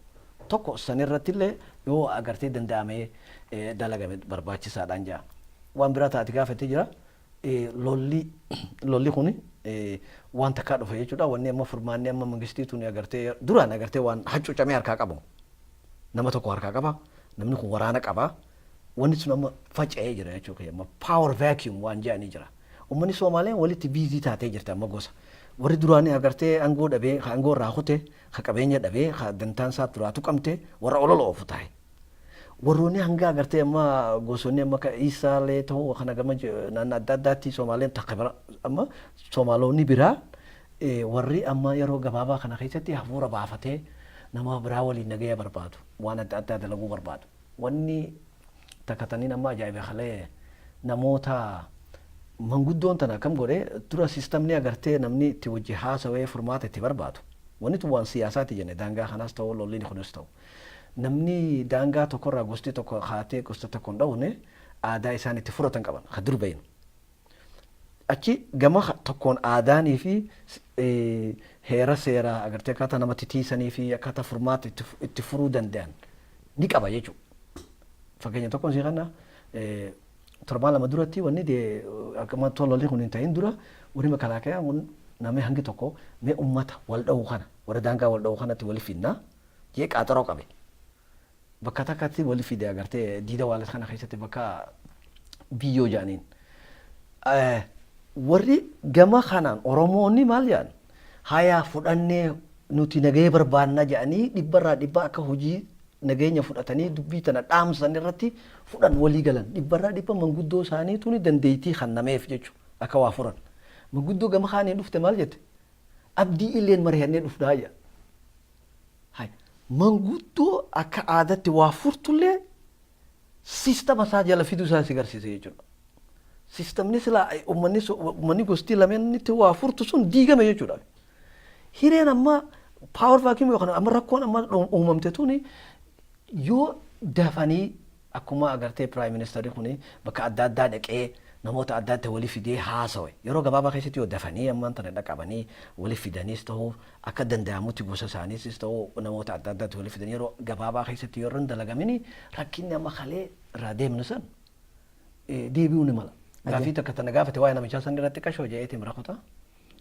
Tokko sanirratti illee yoo agartee danda'amee dalagame barbaachisaadhaan jaa. Waan biraa taate gaafatee jira. Lolli kun waan takkaa dhufe jechuudha. Wanni amma furmaanni amma mangistii tuni agartee duraan agartee waan hacuucamee harkaa qabu. Nama tokko harkaa qaba. Namni kun waraana qaba. Wanni sun amma faca'ee jira jechuudha. Amma power vacuum waan jedhanii jira. Uummanni Soomaaleen walitti busy taatee jirti amma gosa. Warri duraanii agartee aangoo dhabee, aangoo irraa kute, ka qabeenya dhabee, ka dantaan isaa duraa tuqamte, warra olola oofu tahe. Warroonni hanga agartee amma gosoonni amma ka Isaallee ta'uu kana gama naannoo adda addaatti Soomaaleen takka bira amma Soomaalonni biraa warri amma yeroo gabaabaa kana keessatti hafuura baafatee nama biraa waliin nagaya barbaadu, waan adda addaa dalaguu barbaadu. Wanni takka taniin amma ajaa'iba kalee namoota manguddoon tana akkam godhe, dura sistamni agartee namni itti wajji haasawee furmaata itti barbaadu. Wanni tun waan siyaasaati jenne, daangaa kanaas ta'u lolliin kunis ta'u. Namni daangaa tokkorraa gosti tokko kaatee gosta tokko hin dhawne, aadaa isaan itti furatan qaban ka dur bayin. Achi gama tokkoon aadaanii fi heera seeraa agartee akkaataa namatti tiisanii fi akkaataa furmaata itti furuu danda'an ni qaba jechuudha. Fakkeenya tokkoon sii kana, torbaan 2 duratti wanni akkuma lolli kun hin ta'in dura warri makalaakayaan kun namni hangi tokko mee ummata wal dha'u kana, warra daangaa wal dha'u kanatti wali finnaa jee qaaxaroo qabe. Bakka takkatti wali fide, agartee diida waalas kana keessatti bakka biyyoo jedhaniin. Warri gama kanaan Oromoonni maal jedhan? Hayaa, fudhannee, nuti nagaya barbaannaa jedhanii dhibbarraa dhibba akka hojii nageenya fudhatanii dubbii tana dhaamsan irratti fudhan walii galan. Dhibbarraa dhibba manguddoo isaanii tuni dandeettii kennameef jechuudha akka waa furan. Manguddoo gama kaaniin dhufte maal jette? Abdii Illeen mari'annee dhufnaa jedha. Manguddoo akka aadaatti waa furtullee siistama isaa jala fiduu isaa si garsiisa jechuudha. Siistamni silaa uummanni gostii lameenitti waa furtu sun diigame jechuudha. Hireen amma power vacuum yookaan amma rakkoon amma uumamte tuni yoo dafanii akkuma agartee prime ministerri kuni bakka adda addaa dhaqee namoota adda addaa walii fidee haasawe, yeroo gabaabaa keessatti yoo dafanii ammaan tana dhaqabanii walii fidaniis ta'uu, akka danda'amutti gosa isaaniisis ta'uu namoota adda addaatti walii fidanii yeroo gabaabaa keessatti yoo irra hin dalagamini, rakkinni amma kalee irraa deemnu san deebi'uu ni mala. Gaafii takka tana gaafate waa'ee namichaa san irratti qashoo jedheetiin bira kutaa.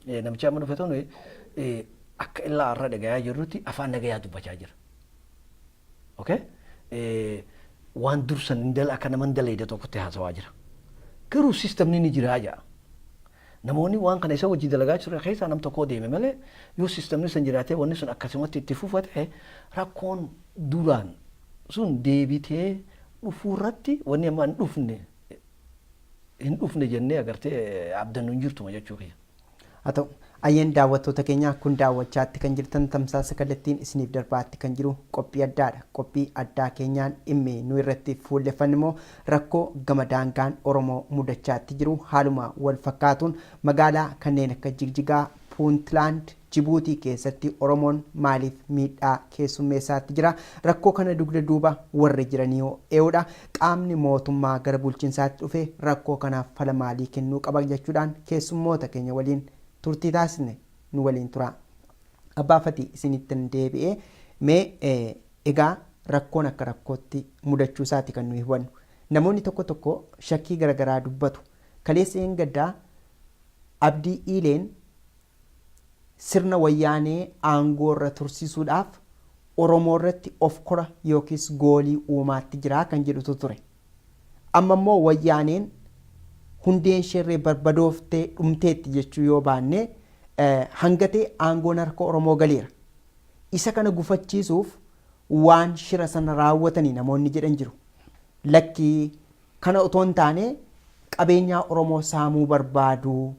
Namichi amma dhufe tun akka illaa irra dhagayaa jirrutti afaan nagayaa dubbachaa jira. Okay? Waan dursan hin dala akka nama hin dalayde tokkotti haasawaa jira. Garuu sistamni ni jiraa jedha. Namoonni waan kana isa wajjin dalagaa ture keessaa nam tokko deeme malee, yoo sistamni san jiraatee wanni sun akkasumatti itti fufa ta'e, rakkoon duraan sun deebitee dhufuu irratti wanni amma hin dhufne jennee agartee abdannu hin jirtuma jechuu kiyya. Haa ta'u, Ayyeen, daawwattoota keenya, kun daawwachaatti kan jirtan tamsaasa kallattiin isiniif darbaatti kan jiru qophii addaadha. Qophii addaa keenyaan dhimmi nu irratti fuulleffanne immoo rakkoo gama daangaan Oromoo mudachaatti jiru, haaluma wal fakkaatuun magaalaa kanneen akka Jigjigaa, Puuntlaand, Jibuutii keessatti Oromoon maaliif miidhaa keessummeessaatti jira? Rakkoo kana dugda duuba warri jiranii ee'uudha. Qaamni mootummaa gara bulchiinsaatti dhufe rakkoo kanaaf fala maalii kennuu qaba jechuudhaan keessummoota keenya waliin turtii taasisne, nu waliin tura. Abbaa Fatii, isinittin deebi'ee mee egaa rakkoon akka rakkootti mudachuu isaati kan nuyi hubannu. Namoonni tokko tokko shakkii garaagaraa dubbatu. Kaleessa gaddaa Abdii Iileen sirna Wayyaanee aangoo irra tursiisuudhaaf Oromoo irratti of kora yookiis goolii uumaatti jira kan jedhutu ture. Amma immoo Wayyaaneen hundeen isheerree barbadooftee dhumteetti jechuu yoo baanne, hangatee aangoon harka Oromoo galeera. Isa kana gufachiisuuf waan shira sana raawwatanii namoonni jedhan jiru. Lakkii, kana otoo hin taane qabeenyaa Oromoo saamuu barbaadu,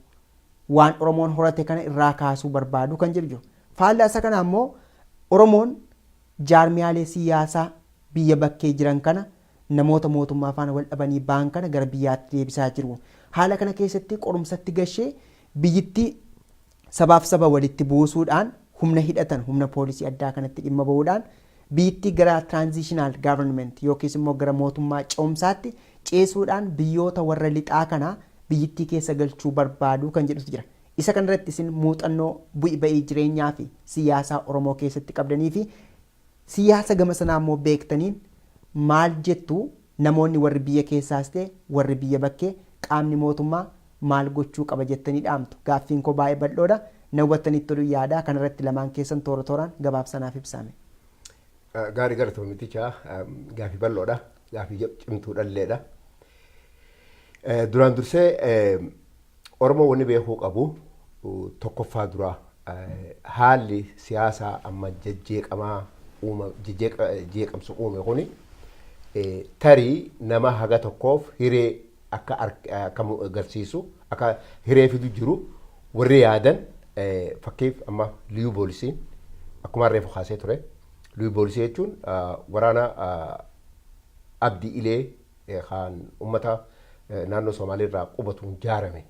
waan Oromoon horate kana irraa kaasuu barbaadu kan jedhu jiru. Faallaa isa kana ammoo Oromoon jaarmiyaalee siyaasaa biyya bakkee jiran kana, namoota mootummaa faana wal dhabanii ba'an kana gara biyyaatti deebisaa jiru. Haala kana keessatti qorumsatti gashee biyyittii sabaaf saba walitti buusuudhaan, humna hidhatan, humna poolisii addaa kanatti dhimma bahuudhaan biyyittii gara transitional government yookiis immoo gara mootummaa ce'umsaatti ceesuudhaan biyyoota warra lixaa kana biyyittii keessa galchuu barbaadu kan jedhutu jira. Isa kanarratti isin muuxannoo bu'i ba'ii jireenyaa fi siyaasaa Oromoo keessatti qabdanii fi siyaasa gama sanaa immoo beektaniin maal jettu? Namoonni warri biyya keessaas ta'e warri biyya bakkee qaamni mootummaa maal gochuu qaba jettanii dhaamtu? Gaaffiin koo baay'ee bal'oodha. Na hubattanitti toluu yaada. Kanarratti lamaan keessan toora tooraan gabaabsanaaf ibsame. Gaarii, galatoomiticha, gaafii bal'oodha. Gaafii cimtuu dhalleedha. Duraan dursee Oromoo wanni beekuu qabu tokkoffaa duraa haalli siyaasaa amma jejjeeqamaa uuma, jeeqamsa uume kuni tarii nama haga tokkoof hiree akka agarsiisu, akka hiree fidu jiru warri yaadan, fakkiif amma liyuu poolisiin akkuma reefu kaasee ture. Liyuu poolisii jechuun waraana Abdii Ilee kan ummata naannoo Somaalee irraa qubatuun jaarame.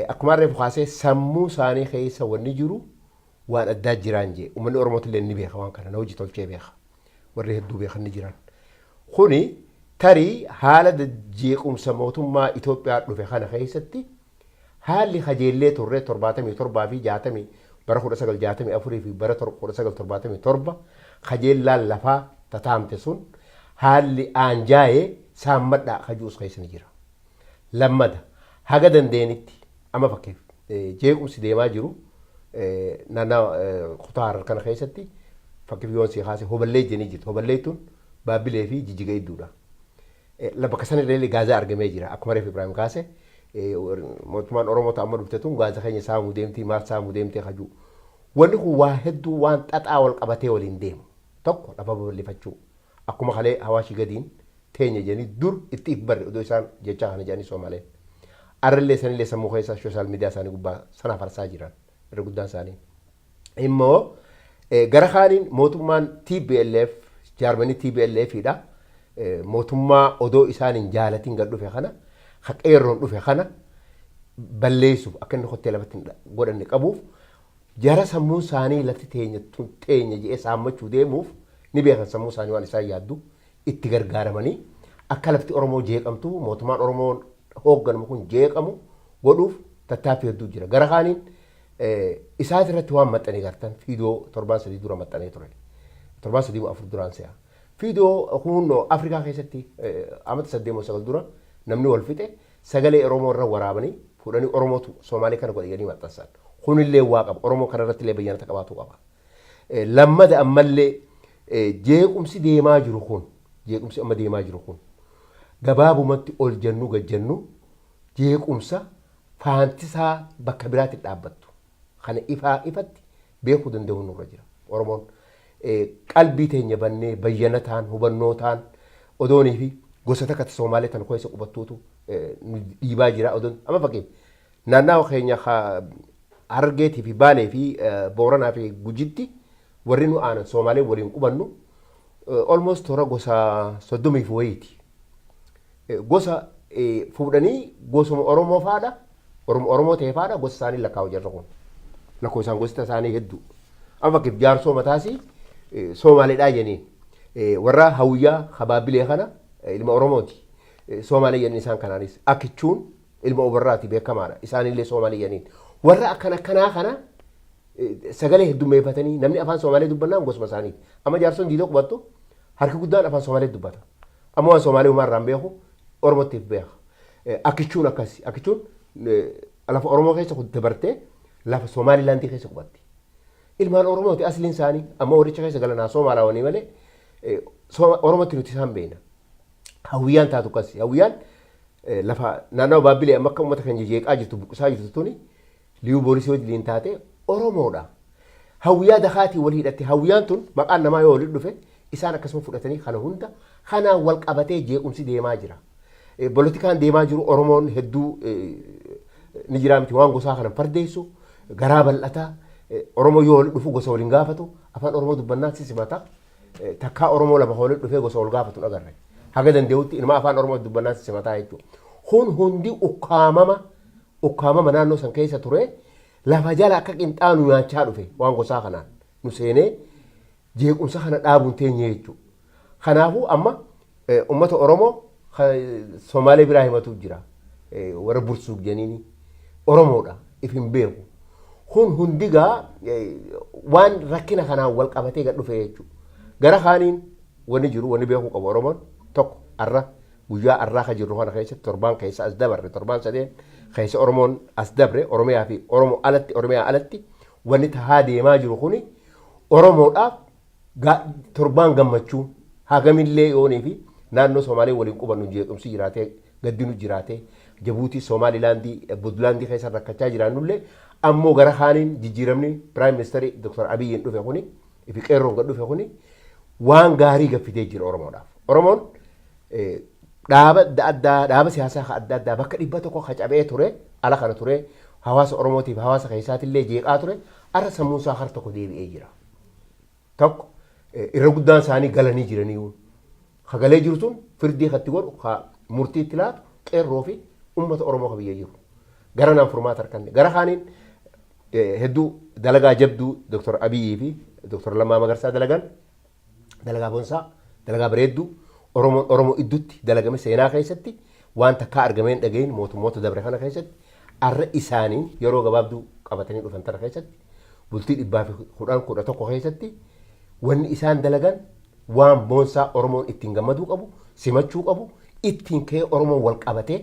Akkuma reefu kaasee sammuu isaanii keessa wanni jiru waan addaa jiraan jee uummanni Oromootillee ni beeka, waan kana na hojii tolchee beeka. Warri hedduu beekan ni jiran. Kuni tarii haala jeequmsa mootummaa Itoophiyaa dhufe kana keessatti haalli kajeellee turre 77 fi 60, bara 1964 fi bara 1977 kajeellaan lafaa tataamte sun haalli aanjaa'ee saammadhaa kajuus keessa ni jira. Lammada haga dandeenitti amma fakkeef jeequmsi deemaa jiru naannoo kutaa Harar kana keessatti, fakkeef yoon sii kaase, Hoballee jennee jirti. Hoballee tun Baabbilee fi Jijjiga idduudha. Bakka sanirra illee gaazaa argamee jira. Akkuma reef Ibraahim kaase, mootummaan Oromoo amma dhufte tun gaaza keenya saamuu deemtii, maal saamuu deemtee kajuu. Wanni kun waa hedduu waan xaxaa wal qabatee waliin deemu. Tokko lafa babal'ifachuu. Akkuma kalee Hawaashii gadiin teenya jedhanii dur itti if barre odoo isaan jechaa kana jedhanii Soomaleen. Arrallee sanillee sammuu keessa social media isaanii gubbaa sana farsaa jiran irra guddaan isaanii. Immoo gara kaaniin mootummaan TPLF, jaarmanii TPLF dha. Mootummaa odoo isaan hin jaalatin gad dhufe kana, ka qeerroon dhufe kana balleessuuf, akka inni kottee lafatti hin godhanne qabuuf, jara sammuun isaanii lafti teenya tun teenya jedhee saammachuu deemuuf ni beekan. Sammuu isaanii waan isaan yaaddu itti gargaaramanii akka lafti Oromoo jeeqamtu, mootummaan Oromoo hoogganamu kun jeeqamu godhuuf tattaaffii hedduu jira. Gara kaaniin isaas irratti waan maxxanee gartan fiidoo torbaan 3 dura maxxanee ture. Torbaan 3 4 duraan se'a. Fiidoo kunnoo Afrikaa keessatti amata 8 moo 9 dura namni wal fixe sagalee Oromoo irra waraabanii fuudhanii Oromootu Somaalee kana godhe jedhanii maxxansan. Kunillee waa qaba. Oromoo kana irratti illee bayyanata qabaatu qaba. Lammada ammallee jeequmsi deemaa jiru kun, jeequmsi amma deemaa jiru kun, gabaabumatti ol jennu gad jennu, jeequmsa faantisaa bakka biraatti dhaabbattu. Kana ifaa ifatti beekuu danda'uun nurra jira. Oromoon qalbii teenya bannee bayyanataan hubannootaan odoonii fi gosa takka Somaalee tan keessa qubattuutu nu dhiibaa jira. Odoon amma fakkeenya naannawa keenya Harargeetii fi Baalee fi Booranaa fi Gujitti warri nu aanan Soomaalee waliin qubannu almost toora gosa 30 fi wayiiti. Gosa fuudhanii gosuma Oromoo faadha, Oromoo ta'e faadha gosa isaanii lakkaa'u jarra kun. Lakkoofsaan gosti isaanii hedduu. Amma fakkiif Jaarsoo mataasii Soomaaleedhaa jeniin. Warra Hawiyyaa Habaabbilee kana ilma Oromooti. Soomaalee jeniin isaan kanaanis. Akkichuun ilma Obarraati, beekamaadha. Isaanillee Soomaalee jeniin. Warra akkana akkanaa kana sagalee heddummeeffatanii namni afaan Soomaalee dubbannaan gosuma isaaniiti. Amma Jaarsoon Diidoo qubattu harki guddaan afaan Soomaalee dubbata. Amma waan Soomaalee humaa irraa hin beeku, Oromottiif beeka. Akkichuun akkasi. Akkichuun lafa Oromoo keessa dabartee lafa Somaalilaandii keessa qubatti. Ilmaan Oromooti asliin isaanii, amma warricha keessa galanaa Soomaalawanii malee Oromootti nuti isaan beekna. Hawwiyyaan taatu akkasi. Hawwiyyaan lafa naannawa Baabbilee amma akka uummata keenya jeeqaa jirtu, buqqisaa jirtu tuni liyuu boolisii wajjin taate Oromoodha. Hawwiyyaa dakaatii wal hidhatte. Hawwiyyaan tun maqaan namaa yoo walitti dhufe isaan akkasuma fudhatanii kana hunda kanaan wal qabatee jeequmsi deemaa jira. Polotikaan deemaa jiru Oromoon hedduu ni jiraa miti, waan gosaa kana fardeessu, garaa bal'ataa. Oromoo yoo walitti dhufu gosa waliin gaafatu, afaan Oromoo dubbannaan si simata. Takkaa Oromoo lama walitti dhufee gosa wal gaafatu hin agarre. Haga danda'utti ilma afaan Oromoo dubbannaan si simataa jechuudha. Kun hundi ukkaamama naannoo san keessa ture lafa jala akka qinxaanu nyaachaa dhufe waan gosaa kanaan nu seenee jeequmsa kana dhaabuun teenye jechuudha. Kanaafuu amma uummata Oromoo Somaalee biraa himatu jira. Warra Bursuug jeniini Oromoodha, if hin beeku. Kun hundigaa waan rakkina kanaan wal qabatee gad dhufe jechuudha. Gara kaaniin wanni jiru, wanni beekuu qabu Oromoon tokko, arra guyyaa arraa ka jirru kana keessatti, torbaan keessa as dabarre, torbaan sadeen keessa Oromoon as dabre, Oromiyaa fi Oromoo alatti, Oromiyaa alatti wanni tahaa deemaa jiru kuni Oromoodhaaf torbaan gammachuu. Hagamillee yoonii fi naannoo Somaalee waliin qubannu jeequmsi jiraatee, gaddinu jiraatee, Jabuutii, Somaalilaandii, Budlaandii keessa rakkachaa jiraannullee, ammoo gara kaaniin jijjiiramni Prime Minister Dr. Abiyyiin dhufe kuni fi qeerroon gad dhufe kuni waan gaarii gaffitee jira Oromoodhaaf. Oromoon dhaaba adda addaa, dhaaba siyaasaa adda addaa bakka 100 ka cabee ture, ala kana ture, hawaasa Oromootiif hawaasa keessaatillee jeeqaa ture, arra sammuun isaa har tokko deebi'ee jira. Tokko irra guddaan isaanii galanii jiranii. Ka galee jiru sun firdii katti godhu, ka murtii itti laatu qeerroo fi uummata Oromoo ka biyya jiru. Gara naan furmaata harkanne. Gara kaaniin hedduu dalagaa jabduu Dr. Abiyyii fi Dr. Lammaa Magarsaa dalagan, dalagaa boonsaa, dalagaa bareedduu Oromoon Oromoo iddutti dalagame, seenaa keessatti waan takkaa argamee hin dhagahin mootummoota dabre kana keessatti, arra isaaniin yeroo gabaabduu qabatanii dhufan tana keessatti, bultii 110, 11 keessatti wanni isaan dalagan waan boonsaa Oromoon ittiin gammaduu qabu, simachuu qabu, ittiin ka'ee Oromoon wal qabatee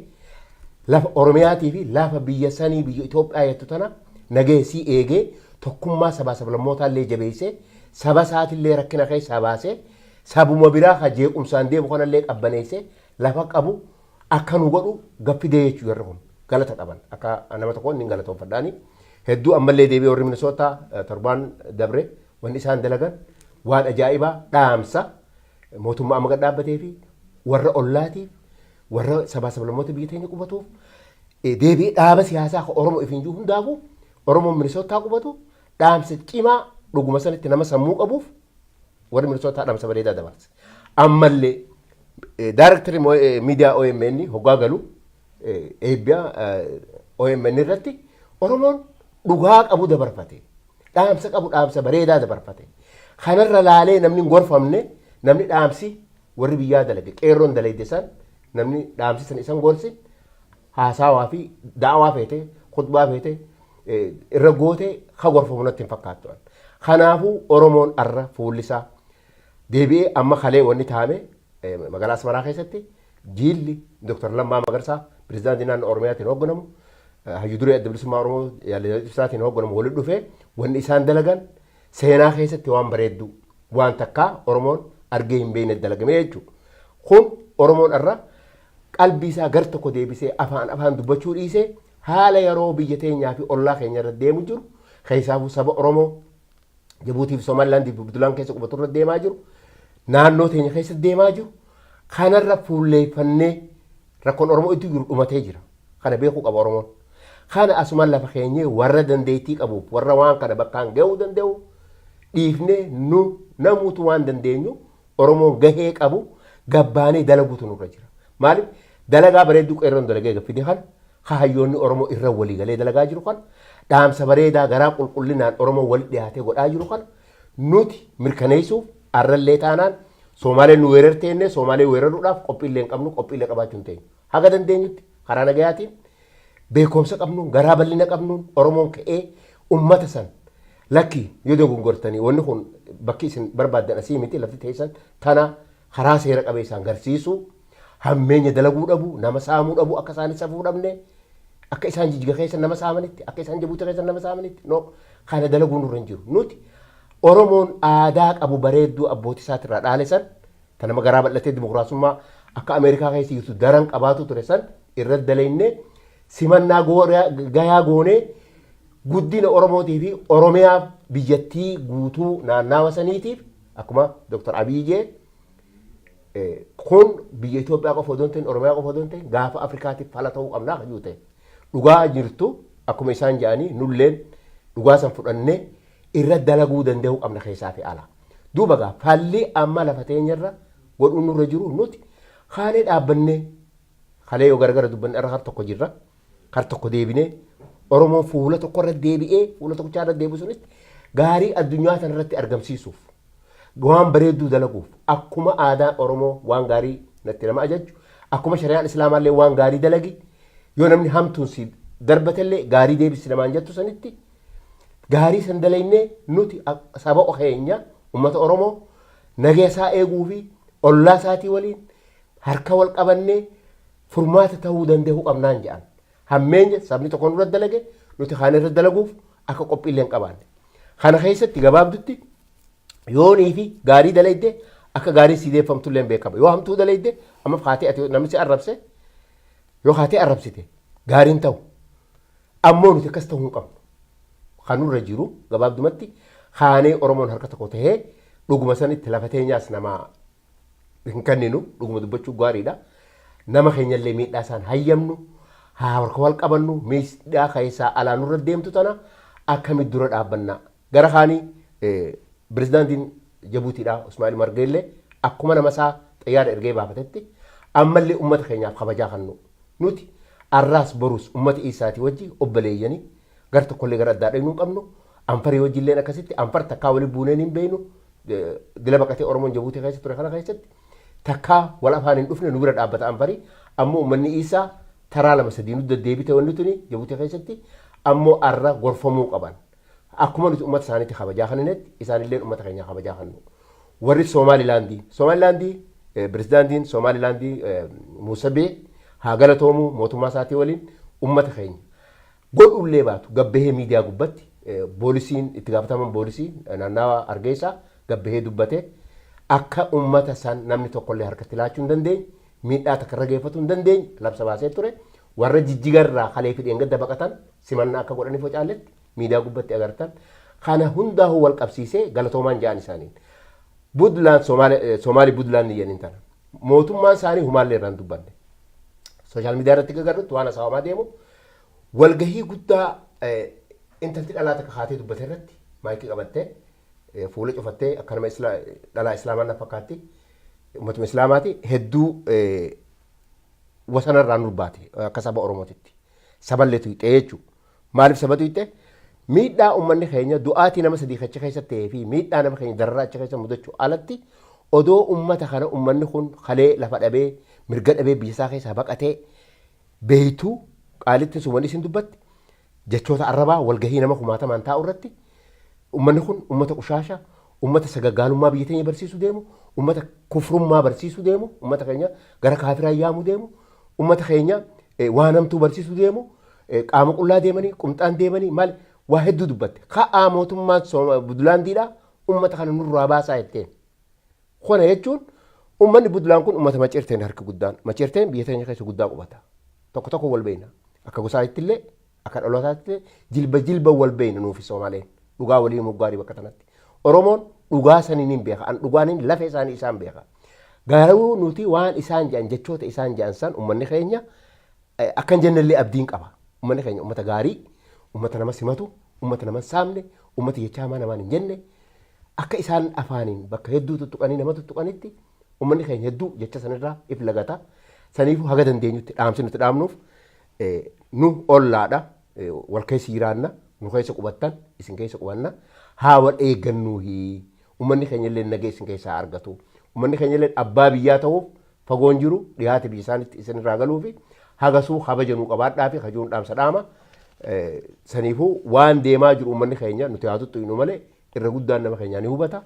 lafa Oromiyaatii fi lafa biyya sanii, biyya Itoophiyaa jettu tana nageessii eegee, tokkummaa sabaa sablammootaa illee jabeessee, saba isaatillee rakkina keessaa baasee, sabuma biraa ka jeequmsaan deemu kanallee qabbaneessee lafa qabu akka nu godhu gaffidee jechuu. Jarri kun galata qaban, akka nama tokkoon ni galatoonfadhaani. Hedduu ammallee deebi'ee warri Minisootaa torbaan dabre wanni isaan dalagan waan ajaa'ibaa, dhaamsa mootummaa amma gad dhaabbatee fi warra ollaatiif, warra sabaa sablammoota biyya teenya qubatuuf, deebi'ee dhaaba siyaasaa ka Oromoo ifiin jiru hundaafuu, Oromoon Minisootaa qubatu dhaamsa cimaa dhuguma sanitti nama sammuu qabuuf warri Minisootaa dhaamsa bareedaa dabarse. Ammallee daarektarri miidiyaa OMN hoggaa galu eebbiyaa OMN irratti Oromoon dhugaa qabu dabarfate. Dhaamsa qabu, dhaamsa bareedaa dabarfate. Kanarra laalee namni hin gorfamne, namni dhaamsi warri biyyaa dalage, qeerroon dalagde san, namni dhaamsi san isan gorsi, haasawaa fi da'awaa feete, khutbaa feete irra goote ka gorfamu natti hin fakkaattu. Kanaafuu Oromoon arra fuullisaa deebi'ee amma kalee wanni taa'ame magaalaa Asmaraa keessatti jiilli Dr. Lammaa Magarsaa pirezidaantii naannoo Oromiyaatiin hoogganamu, hayyu duree Adda Bilisummaa Oromoo Jaalala Ibsaatiin hoogganamu walitti dhufee wanni isaan dalagan seenaa keessatti waan bareedduu, waan takkaa Oromoon argee hin beekne dalagame jechuudha. Kun Oromoon irra qalbii isaa gar tokko deebisee afaan afaan dubbachuu dhiisee haala yeroo biyya teenyaa fi ollaa keenya irra deemu jiru, keessaafuu saba Oromoo Jabuutii fi Somaalilaandii fi Budulaan keessa qubatu irra deemaa jiru, naannoo teenya keessa deemaa jiru kanarra fuulleeffannee rakkoon Oromoo itti jiru dhumatee jira. Kana beekuu qaba Oromoon. Kana asumaan lafa keenyee warra dandeettii qabuuf, warra waan kana bakkaan gahuu danda'u dhiifnee, nu namuutu waan dandeenyu Oromoon gahee qabu gabbaanee dalaguutu nurra jira. Maaliif, dalagaa bareedduu qeerroon dalagee fide kana, hayyoonni Oromoo irra walii galee dalagaa jiru kana, dhaamsa bareedaa garaa qulqullinaan Oromoo walitti dhiyaatee godhaa jiru kana nuti mirkaneessuuf, arrallee taanaan Soomaaleen nu weerarteenne, Soomaalee weeraruudhaaf qophiillee hin qabnu, qophiillee qabaachuu hin teenyu. Haga dandeenyutti karaa nagayaatiin, beekumsa qabnuun, garaa bal'ina qabnuun Oromoon ka'ee ummata san lakki, yoo dogongortanii, wanni kun bakki isin barbaaddan asii miti, lafti teessan tana, karaa seera qabeessaan garsiisuu, hammeenya dalaguu dhabu, nama saamuu dhabu, akka isaan safuu dhabne, akka isaan Jijjiga keessa nama saamanitti, akka isaan Jabuuti keessa nama saamanitti, no, kana dalaguu nurra hin jiru. Nuti Oromoon aadaa qabu bareedduu abbootii isaatirraa dhaale san, ta nama garaa bal'atee dimokiraasummaa akka Ameerikaa keessa jirtu daran qabaatu ture san irratti dalaynee, simannaa gayaa goonee, guddina Oromootii fi Oromiyaa biyyattii guutuu naannawa saniitiif, akkuma Dr. Abiy jee, kun biyya Itoophiyaa qofa odoo hin ta'in, Oromiyaa qofa odoo hin ta'in, gaafa Afrikaatiif fala ta'uu qabnaa kan ta'e. Dhugaa jirtu akkuma isaan jedhanii, nulleen dhugaa san fudhannee irra dalaguu danda'uu qabna keessaa fi ala. Duuba gaa falli amma lafa teenyarra godhuun nurra jiru, nuti kaanee dhaabbannee, kalee yoo garagara dubbanne, irra har tokko jirra, har tokko deebinee, Oromoon fuula tokko irra deebi'ee, fuula tokkichaa irra deebi'u sunitti gaarii addunyaa sana irratti argamsiisuuf, waan bareedduu dalaguuf, akkuma aadaan Oromoo waan gaarii natti nama ajajju, akkuma shari'aan Islaamaallee waan gaarii dalagi, yoo namni hamtuun si darbatellee gaarii deebisi namaan jettu sanitti, gaarii san dalaynee nuti saba keenya ummata Oromoo nagaa isaa eeguu fi ollaa isaatii waliin harka wal qabannee furmaata ta'uu danda'uu qabnaan jedhan. Hammeenya sabni tokko nurra dalage nuti kaan irra dalaguuf akka qophiillee hin qabaanne. Kana keessatti gabaabdutti yoonii fi gaarii dalayde akka gaarii sii deeffamtullee hin beekama. Yoo hamtuu dalayde, amma kaatee ati namni si arrabse, yoo kaatee arrabsite gaariin ta'u. Ammoo nuti akkas ta'uu hin qabnu. Kan nurra jiru gabaabdumatti kaanee Oromoon harka tokko tahee dhuguma sanitti lafa teenyaas nama hin kenninu, dhuguma dubbachuu gaariidha. Nama keenyallee miidhaa isaan hayyamnu, haa harka wal qabannu, miidhaa keessaa alaa nurra deemtu tana akkamitti dura dhaabbannaa. Gara kaanii pirezidaantiin Jabuutiidha Ismaa'il Margeellee akkuma nama isaa xayyaara ergee baafatetti ammallee uummata keenyaaf kabajaa kennu. Nuti arraas borus uummata isaatii wajji obboleeyyanii, gar tokkollee gara addaa dhaqnuu hin qabnu. Anfarii wajjilleen akkasitti, Anfar takkaa waliin buuneen hin beeknu. Dila baqatee Oromoon Jabuutii keessa ture kana keessatti takkaa wal afaan hin dhufne, nu bira dhaabbata Anfarii. Ammoo uummanni Isaa taraa lama sadii nu deddeebite wanni tuni Jabuutii keessatti, ammoo arra gorfamuu qaban. Akkuma nuti uummata isaaniitti kabajaa kenninetti isaanillee uummata keenya kabajaa kennu. Warri Somaalilaandii, Somaalilaandii, pirezidaantiin Somaalilaandii Muusabee haa galatoomu, mootummaa isaatii waliin uummata keenya godhullee baatu gabbahee miidiyaa gubbatti, poolisiin itti gaafataman poolisii naannawa Hargeysaa gabbahee dubbate, akka uummata san namni tokkollee harkatti laachuu hin dandeenye, miidhaa takka irra geeffatuu hin dandeenye labsa baasee ture. Warra Jijjigarraa kalee fi dheengadda baqatan simannaa akka godhaniif wacaalletti miidiyaa gubbatti agartan. Kana hundaa'uu wal qabsiisee galatoomaan ja'an isaaniin. Budlaan Somaalii Budlaan ni jedhaniin tana. Mootummaan isaanii humaallee irraan dubbanne. Social media irratti gagarrutti waan hasaawamaa deemu, walgahii guddaa intalti dhalaa takka kaatee dubbate irratti maayikii qabattee, fuula cufattee, akka nama dhalaa Islaamaa na fakkaatti, uummatuma Islaamaati, hedduu wasanarraa nur baate akka saba Oromootitti. Saballee tuyxee jechuudha. Maaliif saba tuyxee? Miidhaa uummanni keenya du'aatii nama sadii achi keessa ta'ee fi miidhaa nama keenya dararaa achi keessa mudachuu alatti, odoo uummata kana uummanni kun kalee lafa dhabee, mirga dhabee, biyya isaa keessaa baqatee beeytuu, qaalitti sun wanni isin dubbatti jechoota arrabaa walgahii nama kumaatamaan taa'u irratti, uummanni kun uummata qushaasha, uummata sagaggaalummaa biyya teenya barsiisuu deemu, uummata kufrummaa barsiisuu deemu, uummata keenya gara kaafiraa yaamuu deemu, uummata keenya waan hamtuu barsiisuu deemu, qaama qullaa deemanii, qumxaan deemanii, maal waa hedduu dubbatte. Ka'aa, mootummaan Budulaandiidha uummata kana nurraa baasaa jetteen. Kana jechuun uummanni Budulaan kun uummata Maceerteen harki guddaan. Maceerteen biyya teenya keessa guddaa qubata. Tokko tokko wal beekna. Akka gosaatti illee, akka dhalootaatti illee, jilba jilba wal beekna nuufi Soomaleen. Dhugaa walii muggaarii bakka kanatti. Oromoon dhugaa saniin hin beeka. An dhugaan lafee isaanii isaan beeka. Garuu nuti waan isaan jedhan, jechoota isaan jedhan san uummanni keenya akkan jennellee abdiin qaba. Uummanni keenya uummata gaarii, uummata nama simatu, uummata nama hin saamne, uummata jecha hamaa namaan hin jenne, akka isaan afaaniin bakka hedduu tuttuqanii nama tuttuqanitti uummanni keenya hedduu jecha sanirraa if lagata. Saniifuu haga dandeenyutti dhaamsi nuti dhaamnuuf nu ollaadha, wal keessa jiraanna, nu keessa qubattan, isin keessa qubanna, haa wal eeggannuuhi. Uummanni keenya illee nagaa isin keessaa argatu. Uummanni keenya illee abbaa biyyaa ta'uuf fagoon jiru dhiyaate biyya isaanitti isin irraa galuufi hagasuu kabaja nuu qabaadhaa fi kajuun dhaamsa dhaama. Saniifuu waan deemaa jiru uummanni keenya nuti haa tuttuqnu malee irra guddaan nama keenyaa ni hubata.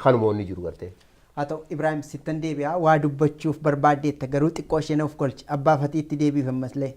Kanuma wanni jiru gartee. Haa ta'u, Ibraahim, sittan deebi'a. Waa dubbachuuf barbaaddeetta, garuu xiqqoo isheen of kolchi abbaa fatiitti deebiif ammaslee.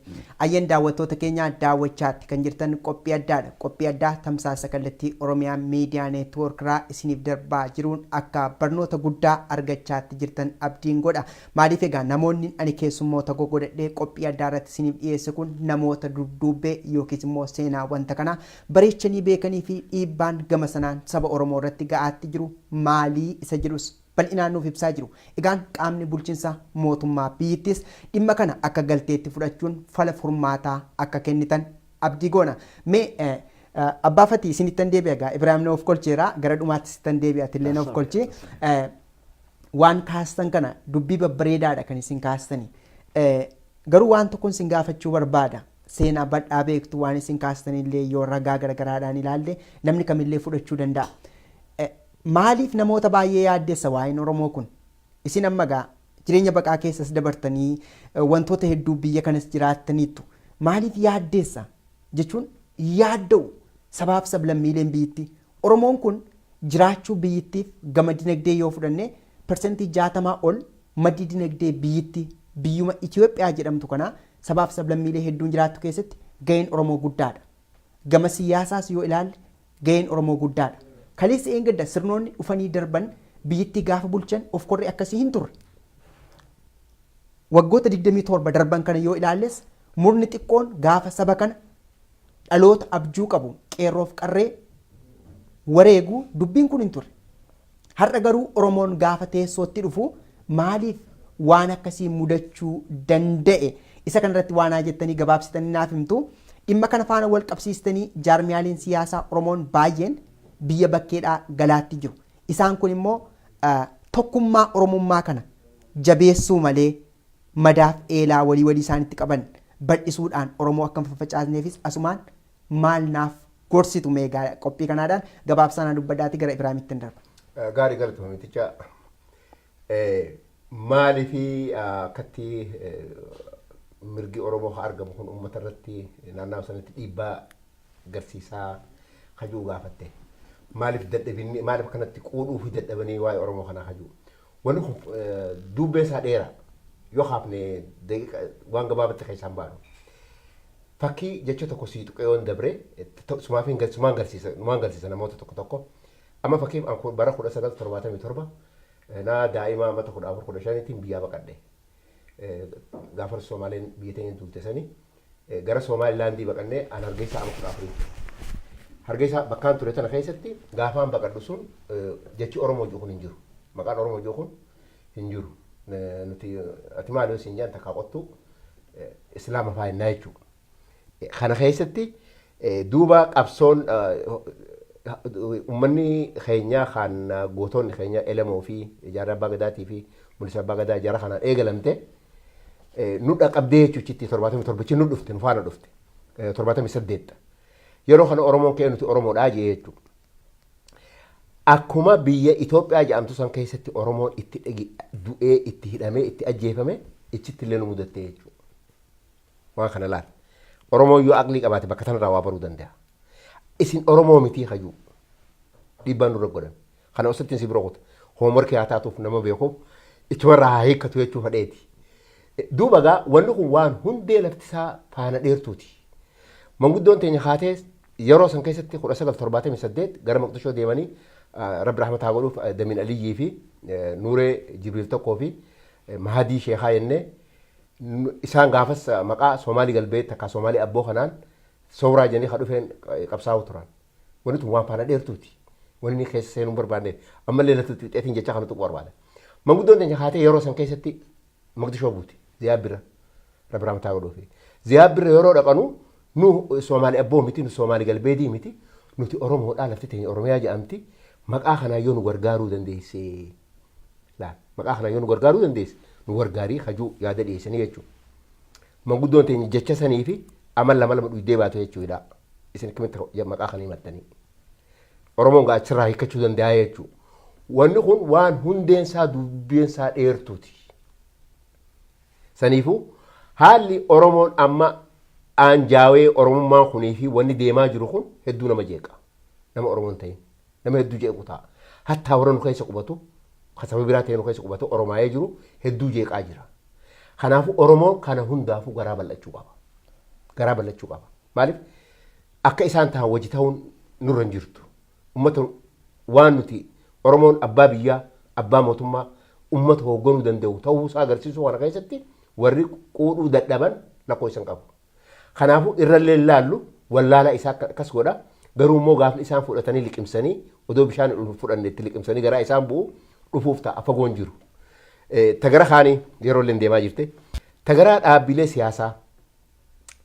Ayyan daawwattoota keenya, daawwachaatti kan jirtan qophii addaadha. Qophii addaa tamsaasa kallattii Oromiyaa Miidiyaa Neetwoork irraa isiniif darbaa jiruun akka barnoota guddaa argachaatti jirtan abdiin godha. Maaliif egaa, namoonni ani keessummoota koo godhadhee qophii addaa irratti isiniif dhiyeesse kun namoota dudduubbee yookiis immoo seenaa wanta kanaa bareechanii beekanii fi dhiibbaan gama sanaan saba Oromoo irratti ga'aatti jiru maalii isa jedhus bal'inaan nuuf ibsaa jiru. Egaan qaamni bulchinsa mootummaa biyyittis dhimma kana akka galteetti fudhachuun fala furmaataa akka kennitan abdii goona. Mee abbaa Fatii, isinittan deebi'a egaa. Ibraahim na of kolcheera, gara dhumaatti sittan deebi'a, atillee na of kolchi. Waan kaastan kana dubbii babbareedaadha kan isin kaastani. Garuu waan tokkoon isin gaafachuu barbaada. Seenaa bal'aa beektu, waan isin kaastanillee yoo ragaa garagaraadhaan ilaalle namni kamillee fudhachuu danda'a. Maaliif namoota baay'ee yaaddessa waa'een Oromoo kun? Isin amma egaa jireenya baqaa keessas dabartanii wantoota hedduu biyya kanas jiraattaniittu. Maaliif yaaddeessa jechuun yaadda'u sabaaf sablammiileen biyyittii? Oromoon kun jiraachuu biyyittiif gama dinagdee yoo fudhanne 60% ol maddi dinagdee biyyittii, biyyuma Itoophiyaa jedhamtu kanaa sabaaf sablammiilee hedduun jiraattu keessatti gaheen Oromoo guddaadha. Gama siyaasaas yoo ilaalle gaheen Oromoo guddaadha. Kaleessa eengadda sirnoonni dhufanii darban biyyittii gaafa bulchan of korri akkasii hin turre. Waggoota 27 darban kana yoo ilaalles murni xiqqoon gaafa saba kana, dhaloota abjuu qabu, qeerroof qarree wareegu dubbiin kun hin turre. Har'a garuu Oromoon gaafa teessootti dhufu maaliif waan akkasii mudachuu danda'e? Isa kanarratti waan haa jettanii gabaabsitanii naaf himtu. Dhimma kana faana wal qabsiistanii jaarmiyaaleen siyaasaa Oromoon baay'een biyya bakkeedhaa galaatti jiru. Isaan kun immoo tokkummaa Oromummaa kana jabeessuu malee madaaf eelaa walii walii isaanitti qaban bal'isuudhaan Oromoo akka hin faffacaasneefis asumaan maal naaf gorsitu? Mee qophii kanaadhaan gabaabsaa naa dubbadhaati gara Ibraahimitti hin darba. Gaarii, galatoomi miticha. Maaliifi akkatti mirgi Oromoo haa argamu kun uummata irratti naannawa sanatti dhiibbaa garsiisaa kajuu gaafatte. Maaliif dadhabinni, maaliif akkanatti quudhuu fi dadhabanii waa'ee Oromoo kanaa kajuu? Wanni kun dubbeen isaa dheeraa, yoo kaafne daqiiqa waan gabaabatti keessaan baanu. Fakkii jecha tokko sii tuqee yoon dabre sumaan garsiisa, numaan garsiisa namoota tokko tokko. Amma fakkiif bara 1977 naa daa'ima amata 14 15tiin biyyaa baqadhe. Gaafa Somaaleen biyya teenya duulte sanii gara Somaalilaandii baqannee, an Hargeysaa ama 14 ture. Hargeysaa bakkaan ture tana keessatti gaafaan baqadhu sun jechi Oromoo jiru kun hin jiru. Maqaan Oromoo jiru kun hin jiru. Nuti ati maali yoo siin jedhan takkaa qottuu Islaama faayinnaa jechuudha. Kana keessatti duuba qabsoon uummanni keenya kan gootonni keenya Elemoo fi Jaarraa Abbaa Gadaatii fi Mul'isa Abbaa Gadaa jara kanaan eegalamte nu dhaqabdee jechuuchitti 77 nu dhufte, nu faana dhufte 78. Yeroo kana Oromoon ka'ee nuti Oromoodhaa jee jechuudha. Akkuma biyya Itoophiyaa jedhamtu san keessatti Oromoon itti du'ee, itti hidhamee, itti ajjeefame, ichitti illee nu mudattee jechuudha. Waan kana laal. Oromoon yoo aqlii qabaate bakka tanarraa waa baruu danda'a. Isin Oromoo mitii hayyuu. Dhiibbaan nurra godhame. Kana osoo si bira kuta. Hoomwarkii haa taatuuf, nama beekuuf ichumarraa haa hiikkatu jechuu fadheeti. Duuba gaa wanni kun waan hundee lafti isaa faana dheertuuti. Manguddoon teenya kaatee yeroo san keessatti 1978 gara Moqdishoo deemanii, Rabbi rahmata haa godhuuf, Damiin Aliyyii fi Nuuree Jibriil tokkoo fi Mahadii Sheekaa jennee isaan gaafas maqaa Soomaalii Galbee takka Soomaalii Abboo kanaan Sowraa jedhanii kan dhufeen qabsaa'uu turan. Wanni tun waan faana dheertuuti. Wanni inni keessa seenuu hin barbaanne ammallee lafti xixxeetiin jecha kana tuquu barbaada. Manguddoon teenya kaatee yeroo san keessatti Moqdishoo buute. Ziyaab bira. Rabbi rahmata haa godhuufi. Ziyaab bira yeroo dhaqanu Nu Soomaalii abboo miti, nu Soomaalii galbeedii miti, nuti Oromoodhaa, lafti teenya Oromiyaa jedhamti, maqaa kanaa yoo nu gargaaruu dandeesse laal, maqaa kanaa yoo nu gargaaruu dandeesse nu gargaarii hajuu yaada dhiyeessanii jechuudha. Manguddoon teenya jecha sanii fi amal lama lama dhuydee baatu jechuudha. Isin akkamitti maqaa kana himattanii? Oromoon gaa achirraa hiikkachuu danda'a jechuudha. Wanni kun waan hundeen isaa dubbiin isaa dheertuuti. Saniifuu haalli Oromoon amma aanjaawee Oromummaan kunii fi wanni deemaa jiru kun hedduu nama jeeqa. Nama Oromoon ta'in nama hedduu jeequ ta'a. Hattaa warra nu keessa qubatu, kan saba biraa ta'e nu keessa qubatu Oromaayee jiru hedduu jeeqaa jira. Kanaafuu Oromoon kana hundaafuu garaa bal'achuu qaba. Garaa bal'achuu qaba. Maaliif akka isaan ta'an wajji ta'uun nurra hin jirtu. Uummata waan nuti Oromoon abbaa biyyaa, abbaa mootummaa, uummata hoogganuu danda'u ta'uu isaa agarsiisuu kana keessatti warri quudhuu dadhaban lakkoofsa hin qabu. Kanaafuu irrallee ilaallu wallaala isaa akkas godha. Garuu immoo gaafni isaan fudhatanii liqimsanii odoo bishaan fudhanne itti liqimsanii garaa isaan bu'u dhufuuf ta'a, fagoon jiru. Tagara kaanii yeroo illee deemaa jirte. Tagaraa dhaabbilee siyaasaa.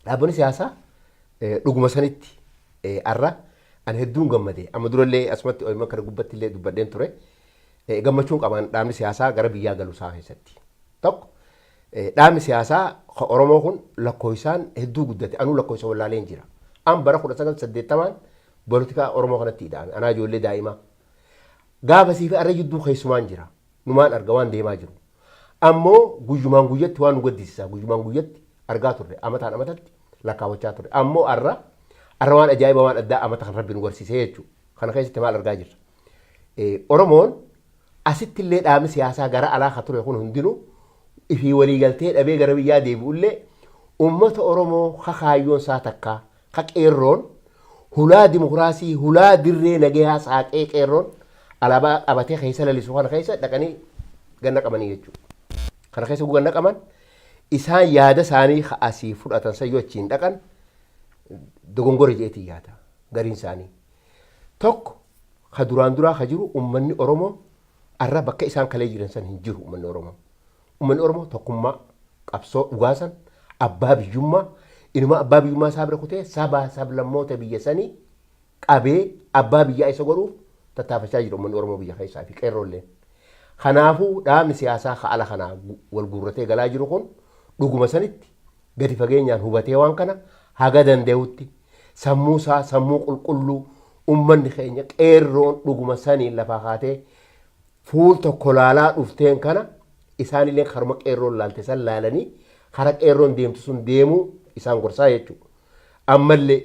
Dhaabbileen siyaasaa dhuguma sanitti arra ani hedduun gammade. Amma durallee asumatti OMN kana gubbatti illee dubbadheen ture. Gammachuun qaban dhaabni siyaasaa gara biyyaa galu isaa keessatti. Tokko, dhaabni siyaasaa Oromoo kun lakkoofsaan hedduu guddate. Anuu lakkoofsa wallaaleen jira. An bara 1980n poolitikaa Oromoo kanatti ida'ame. Anaa ijoollee daa'imaa. Gaafa sii fi arra jidduu keessumaan jira. Numaan arga waan deemaa jiru. Ammoo guyyumaan guyyatti waan nu gaddisiisa. Guyyumaan guyyatti argaa turre. Amataan amatatti lakkaawwachaa turre. Ammoo arra arra waan ajaa'iba, waan addaa amata kan Rabbi nu garsiisee jechuudha. Kana keessatti maal argaa jirra? Oromoon asitti illee dhaabni siyaasaa gara alaa ka ture kun hundinuu ifii waliigaltee dhabee gara biyyaa deebi'ullee, uummata Oromoo ka kaayyoon isaa takkaa, ka qeerroon hulaa dimokiraasii, hulaa dirree nagayaa saaqee, qeerroon alaabaa qabatee keessa lalisu kana keessa dhaqanii ganna qabanii jechuudha. Kana keessa ganna qaban isaan yaada isaanii ka asii fudhatan san yoo achiin dhaqan dogongora jeetii yaada gariin isaanii. Tokko, ka duraan duraa ka jiru uummanni Oromoo arra bakka isaan kalee jiran san hin jiru uummanni Oromoo. Uummanni Oromoo tokkummaa, qabsoo dhugaa san, abbaa biyyummaa, inuma abbaa biyyummaa isaa bira kutee saba sablammoota biyya sanii qabee abbaa biyyaa isa godhuuf tattaafachaa jira uummanni Oromoo biyya keessaa fi qeerroolleen. Kanaafuu dhaabni siyaasaa ka ala kanaa wal guurratee galaa jiru kun dhuguma sanitti gadi fageenyaan hubatee waan kana haga danda'utti sammuu isaa sammuu qulqulluu, uummanni keenya qeerroon dhuguma saniin lafaa kaatee fuul tokko laalaa dhufteen kana isaanillee karuma qeerroon laalte san laalanii kara qeerroon deemtu sun deemuu isaan gorsaa jechuudha. Ammallee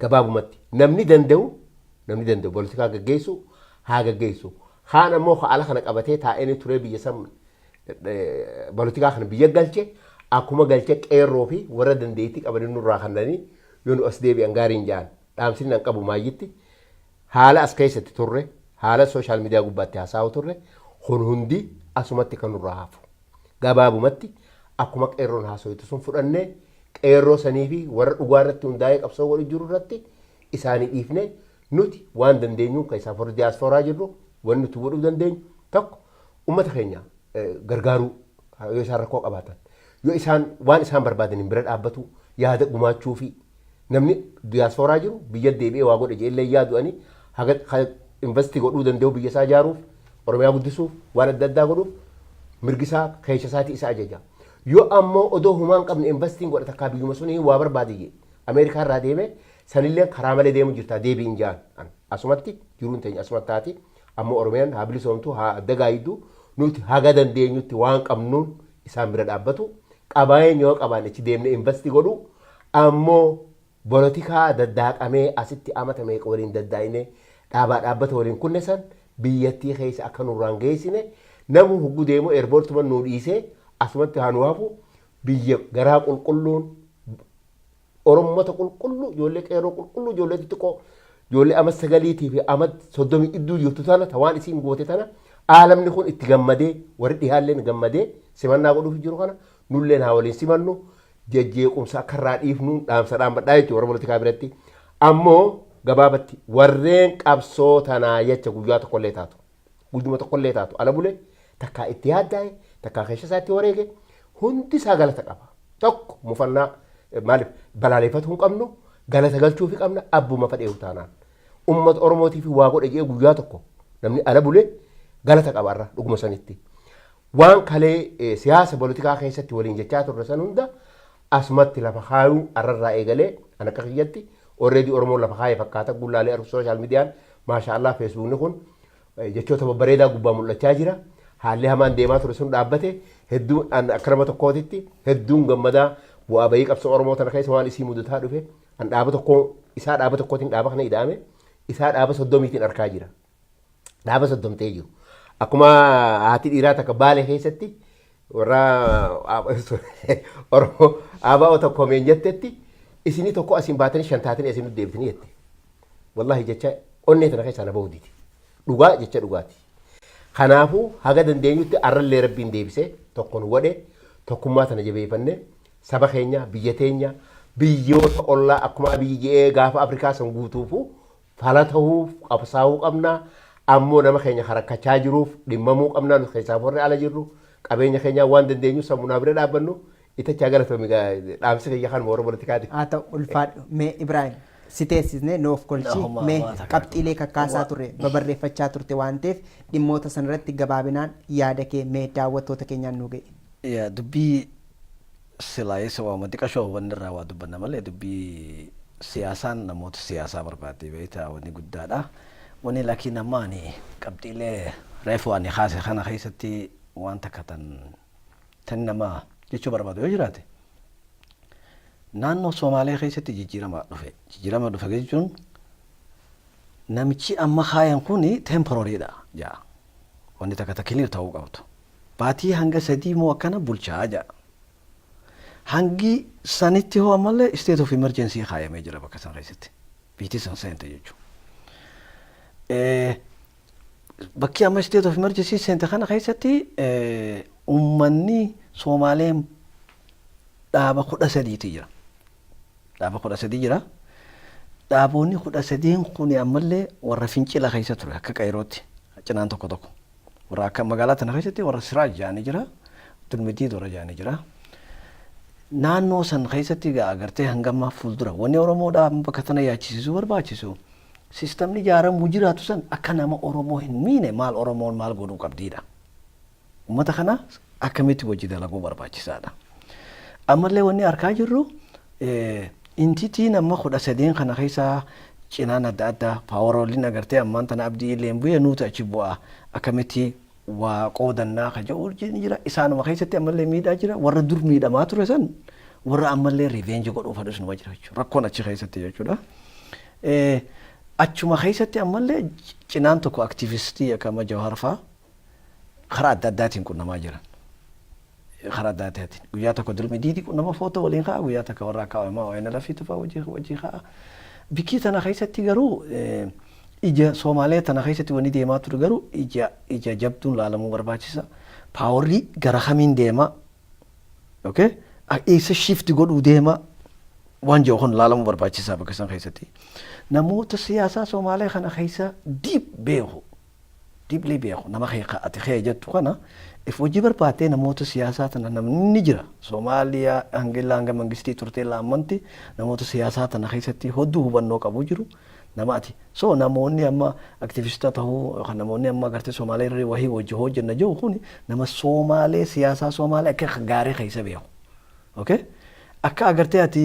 gabaabumatti namni danda'u poolitikaa gaggeessu haa gaggeessu. Kaan ammoo ka ala kana qabatee taa'ee turee biyya san poolitikaa kana biyya galche, akkuma galche qeerroo fi warra dandeettii qabanii nurraa kannanii yoo nu as deebi'an gaariin ja'an dhaamsinni an qabu maayyitti haala as keessatti turre, haala social media gubbaatti haasa'u turre kun hundi asumatti kan nurraa hafu. Gabaabumatti akkuma qeerroon haasoitu sun fudhannee qeerroo sanii fi warra dhugaa irratti hundaa'ee qabsoo godhu jiru irratti isaanii dhiifnee nuti waan dandeenyuun kan isaan warra diyaaspooraa jirru wanni nuti godhuu dandeenyu tokko uummata keenya gargaaruu, yoo isaan rakkoo qabaatan, yoo isaan waan isaan barbaadan bira dhaabbatu, yaada gumaachuu fi namni diyaaspooraa jiru biyya deebi'ee waa godhe jedhee yaadu ani haga invest godhuu danda'u biyya isaa ijaaruuf, Oromiyaa guddisuuf, waan adda addaa godhuuf mirgi isaa keessa isaatii isa ajaja. Yoo ammoo odoo humaan qabne investiin godha takkaa biyyuma sunii waa barbaade jee Ameerikaa irraa deeme sanillee karaa malee deemu jirta, deebi'in ja'an. Asumatti jiruun teenya asumatti taati. Ammoo Oromiyaan haa bilisoomtu, haa dagaayiddu, nuti haga dandeenyutti waan qabnuun isaan bira dhaabbatu, qabaayeen yoo qabaanne achi deemne invest godhu. Ammoo polotikaa daddaaqamee asitti amata meeqa waliin daddaa'ine dhaabaa dhaabbata waliin kunne san biyyattii keessa akka nurraan geessine, namu huggu deemu airportuma nuu dhiisee asumatti haa nu hafu. Biyya garaa qulqulluun Oromoota qulqulluu, ijoollee qeerroo qulqulluu, ijoollee xixiqqoo, ijoollee ama 9tii fi ama 30 idduu jirtu tana ta waan isiin goote tana aalamni kun itti gammadee, warri dhihaalleen gammadee simannaa godhuuf jiru kana nulleen haa waliin simannu, jejjeequmsa akka irraa dhiifnuun dhaamsa dhaammadhaa jechuudha warra poolitikaa biratti. Ammoo gabaabatti warreen qabsoo tanaa jecha guyyaa tokkollee taatu, guyyuma tokkollee taatu ala bule takkaa itti yaaddaa'e takkaa keessa isaatti wareege hundi isaa galata qaba. Tokko mufannaa Maaliif balaaleffatu hin qabnu, galata galchuufi qabna abbuma fedheehu taanaan. Uummata Oromootiif waa godhe jee guyyaa tokko namni ala bulee galata qaba irra dhuguma sanitti. Waan kalee siyaasa politikaa keessatti waliin jechaa turre san hunda asumatti lafa kaayuu arrarraa eegalee an akka kiyyatti already Oromoon lafa kaayee fakkaata. Gullaalee argu social mediaan, maasha Allah, Facebookni kun jechoota babbareedaa gubbaa mul'achaa jira. Haalli hamaan deemaa ture sun dhaabbate. Hedduun an akka nama tokkootitti hedduun gammadaa. Bu'aa bayii qabsoo Oromoo tana keessa waan isii mudataa dhufe an dhaaba tokko isaa dhaaba tokkootiin dhaaba kana ida'ame isaa dhaaba 30tiin arkaa jira. Dhaaba 30 ta'ee jiru. Akkuma haati dhiiraa takka Baalee keessatti warra Oromoo ABO tokko meen jettetti, isinii tokko asiin baatanii shan taatanii asiin deebitanii jette. Wallahi jecha onnee tana keessaa na bahuuditi. Dhugaa jecha dhugaati. Kanaafuu haga dandeenyutti arrallee Rabbiin deebisee tokko nu godhe, tokkummaa tana jabeeffanne saba keenya, biyya teenya, biyyoota ollaa akkuma Abiyyi je'ee gaafa Afrikaa san guutuufu fala ta'uuf qabsaa'uu qabna. Ammoo nama keenya rakkachaa jiruuf dhimmamuu qabna. Nu keessaa warri ala jirru qabeenya keenyaa waan dandeenyu sammuu bira dhaabbannu itachaa. Galatoomi, dhaamsi kiyya kanuma warra politikaati. Haa ta'u, ulfaadhu. Mee Ibraahim, si teessisne nuuf kolchi. Mee qabxiilee kakkaasaa turre babarreeffachaa turte waan ta'eef dhimmoota sanarratti gabaabinaan yaada kee mee daawwattoota keenyaan nu ga'e. Dubbii silaayisa waama xiqqashoo wanni irraa waa dubbanna malee dubbii siyaasaan namoota siyaasaa barbaadde beektaa wanni guddaadha. Wanni laakiin amma ani qabxiilee reefu ani kaase kana keessatti waan takka tan nama jechuu barbaadu yoo jiraate, naannoo Somaalee keessatti jijjiirama dhufe. Jijjiirama dhufe jechuun namichi amma kaayan kuni temporarydha jaa. Wanni takka ta clear ta'uu qabdu. Baatii hanga 3 moo akkana bulchaa jaa. Hangi sanitti hoo ammallee state of emergency kaayamee jira bakka san keessatti. Biitii san seente jechuudha. Bakki amma state of emergency seente kana keessatti uummanni Somaaleen dhaaba 13tu jira. Dhaaba 13 jira. Dhaaboonni 13n kun ammallee warra fincila keessa ture akka qeerootti cinaan tokko tokko. Warra akka magaalaa tana keessatti warra Siraaj jedhanii jira. Dulmidiid warra jedhanii jira. Naannoo san keessatti agartee hangammaa fuuldura wanni Oromoodhaa bakka tana yaachisiisuu barbaachisu, systemni ijaaramuu jiraatu san akka nama Oromoo hin miine maal Oromoon maal godhuu qabdiidha. Uummata kana akkamitti hojii dalaguu barbaachisaadha. Ammallee wanni argaa jirru entityn amma 13n kana keessaa cinaan adda addaa poweroliin agartee ammaan tana Abdii illee bu'ee nuuti achi bu'aa akkamitti waa qoodannaa ka jedhu jira. Isaanuma keessatti ammallee miidhaa jira. Warra dur miidhamaa ture san warra ammallee revenge godhuu fedhus numa jira jechuudha, rakkoon achi keessatti jechuudha. Achuma keessatti ammallee cinaan tokko activistii akka amma Jawahar fa'aa karaa adda addaatiin qunnamaa jiran. Karaa adda addaatiin guyyaa tokko Dulmi Diidii qunnama, footoo waliin ka'a, guyyaa tokko warra akka ONLF fa'aa wajjii ka'a. Bikkii tana keessatti garuu ija Soomaalee tana keessatti wanni deemaa ture garuu ija jabduun laalamuu barbaachisa. Powerri gara kamiin deema? Okay? Eessa shift godhuu deema? Waan jiru kun laalamuu barbaachisaa bakka san keessatti. Namoota siyaasaa Soomaalee kana keessa deep beeku. Deeply beeku nama ati kee jettu kana if hojii barbaaddee namoota siyaasaa tana namni ni jira. Soomaaliyaa hangilla hanga mangistii turtee laammanti namoota siyaasaa tana keessatti hedduu hubannoo qabu jiru. Nama ati so namoonni amma activista ta'uu yookaan namoonni amma agartee Somaalee irra wahii wajji hojjenna jiru kun nama Somaalee siyaasaa Somaalee akka gaarii keessa beeku. Okay? Akka agartee ati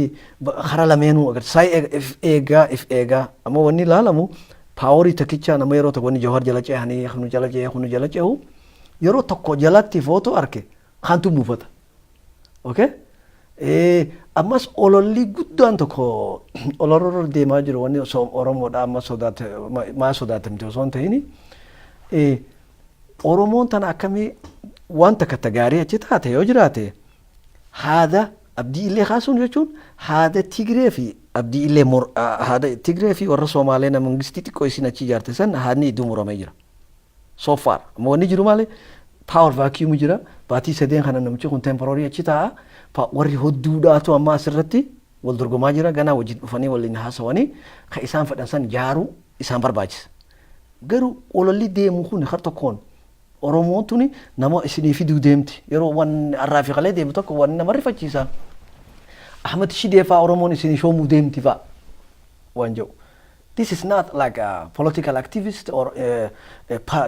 karaa lameenuu agartee saayii if eegaa if eegaa amma wanni ilaalamu powerii tokkichaa nama yeroo tokko wanni Jawhar jala ce'anii kunu jala ce'ee kunu jala ce'u yeroo tokko jalatti footoo arke kantu buufata. Okay? Ammas ololli guddaan tokko ololorra deemaa jiru wanni Oromoodha amma sodaate maa sodaatamte osoo hin ta'in, Oromoon tana akkamii waan takka ta gaarii achi taate yoo jiraate, haada Abdii Illee kaasuun jechuun haada Tigree fi Abdii Illee haada Tigree fi warra Somaalee nama mangistii xiqqoo isin achi ijaarte san haadni iddoo muramee jira. So far amma wanni jiru maali? Power vacuum jira. Baatii 3n kana namichi kun temporary achi taa'a. Warri hodduudhaatu amma asirratti wal dorgomaa jira. Ganaa wajjin dhufanii waliin haasawanii kan isaan fedhan san jaaruu isaan barbaachisa. Garuu ololli deemu kun har tokkoon Oromoon tuni nama isinii fiduu deemti. Yeroo waan arraa fi kalee deemu tokko waan nama rifachiisa. Ahmad Shidee faa Oromoon isin shoomuu deemti faa waan jedhu. This is not like a political activist or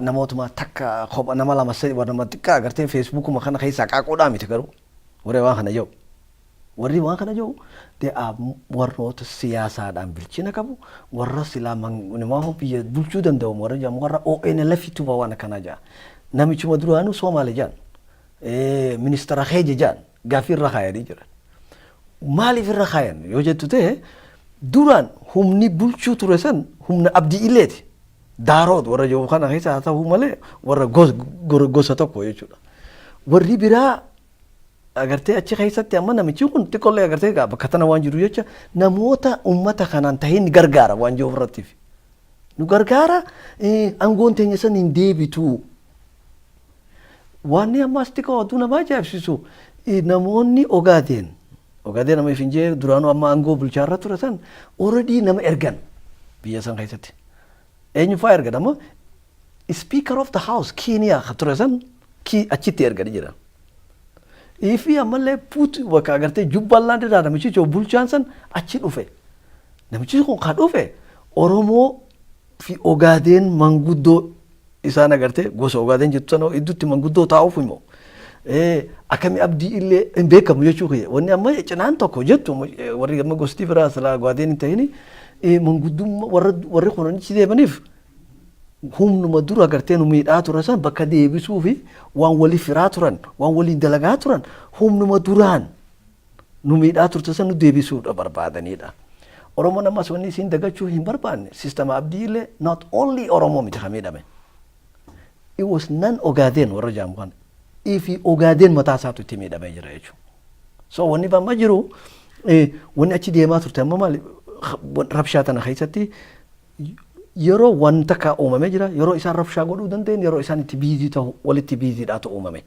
namootuma takka kopha nama lama sadi warra nama xiqqaa agartee Facebookuma kana keessaa qaaquudhaa miti garuu warri waan kana jedhu. Warri waan kana jedhu they are warroota siyaasaadhaan bilchina qabu, warra silaa namaa biyya bulchuu danda'u, warra jedhamu, warra ONLF tuba waan akkanaa jedha. Namichuma duraanuu Soomaali jedhan, ministeera keeja jedhan, gaaffii irra kaayanii jiran. Maaliif irra kaayan yoo jettu ta'e, duraan humni bulchuu ture san humna Abdii Illeeti. Daaroot warra jiru kana keessa haa ta'u malee warra gosa tokko jechuudha. Warri biraa agartee achi keessatti amma namichi kun xiqqoollee agartee bakka tana waan jiru jecha namoota ummata kanaan tahee ni gargaara waan jiru irrattiif. Nu gargaara, aangoon teenya san hin deebitu. Waan ammas xiqqoo oduu nama ajaa'ibsiisu, namoonni Ogaadeen nama ifin jee duraanuu amma aangoo bulchaarra ture san already nama ergan biyya san keessatti. Eenyu fa'aa ergan? Amma Speaker of the House Keeniyaa kan ture san achitti erganii jiran. Ifi ammallee puut bakka agartee Jubbaland irraa namichi bulchaan san achi dhufe. Namichi kun kan dhufe Oromoo fi Ogaadeen manguddoo isaan agartee gosa Ogaadeen jettu sana idduutti manguddoo taa'uuf immoo. Akkami Abdii Illee hin beekamu jechuu kiyya. Wanni amma cinaan tokko jettu, warri amma gosti biraa silaa Ogaadeen hin ta'ini, manguddummaa warri kun achi deemaniif humnuma dura agartee nu miidhaa ture san bakka deebisuu fi waan walii firaa turan, waan waliin dalagaa turan, humnuma duraan nu miidhaa turte san nu deebisuudha barbaadanidha. Oromoon ammas wanni isiin dagachuu hin barbaanne, sistema Abdii Illee not only Oromoo miti kan miidhame. It was nan Ogaadeen warra jaamu kana. Ifi Ogaadeen mataa isaatu itti miidhamee jira jechuudha. So wanni amma jiru, wanni achi deemaa turte amma maali? Rabshaa tana keessatti yeroo wanta ka uumamee jira, yeroo isaan rabshaa godhuu danda'an, yeroo isaan itti busy ta'u, walitti busydhaatu uumame.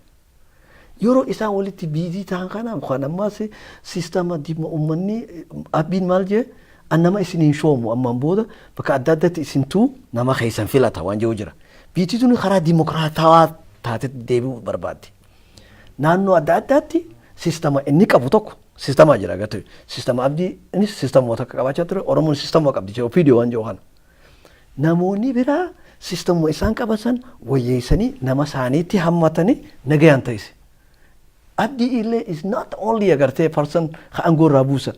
Yeroo isaan walitti busy ta'an kana kan ammas siistama uummanni Abbiin maal jee, an nama isin hin shoomu, ammaan booda bakka adda addaatti isintuu nama keessan filata waan jiru jira. Biitti tuni karaa dimokiraatawaa taatetti deebi'uu barbaaddi. Naannoo adda addaatti siistama inni qabu tokko siistama jira agartee, siistama Abdii innis siistama takka qabaachaa ture, Oromoon siistama qabdi jee OPDO waan jiru kana. Namoonni biraa siistamuma isaan qaban san wayyeessanii nama isaaniitti hammatanii nagayaan ta'ise. Abdii Illee is not only agartee person ka aangoo irraa buusan.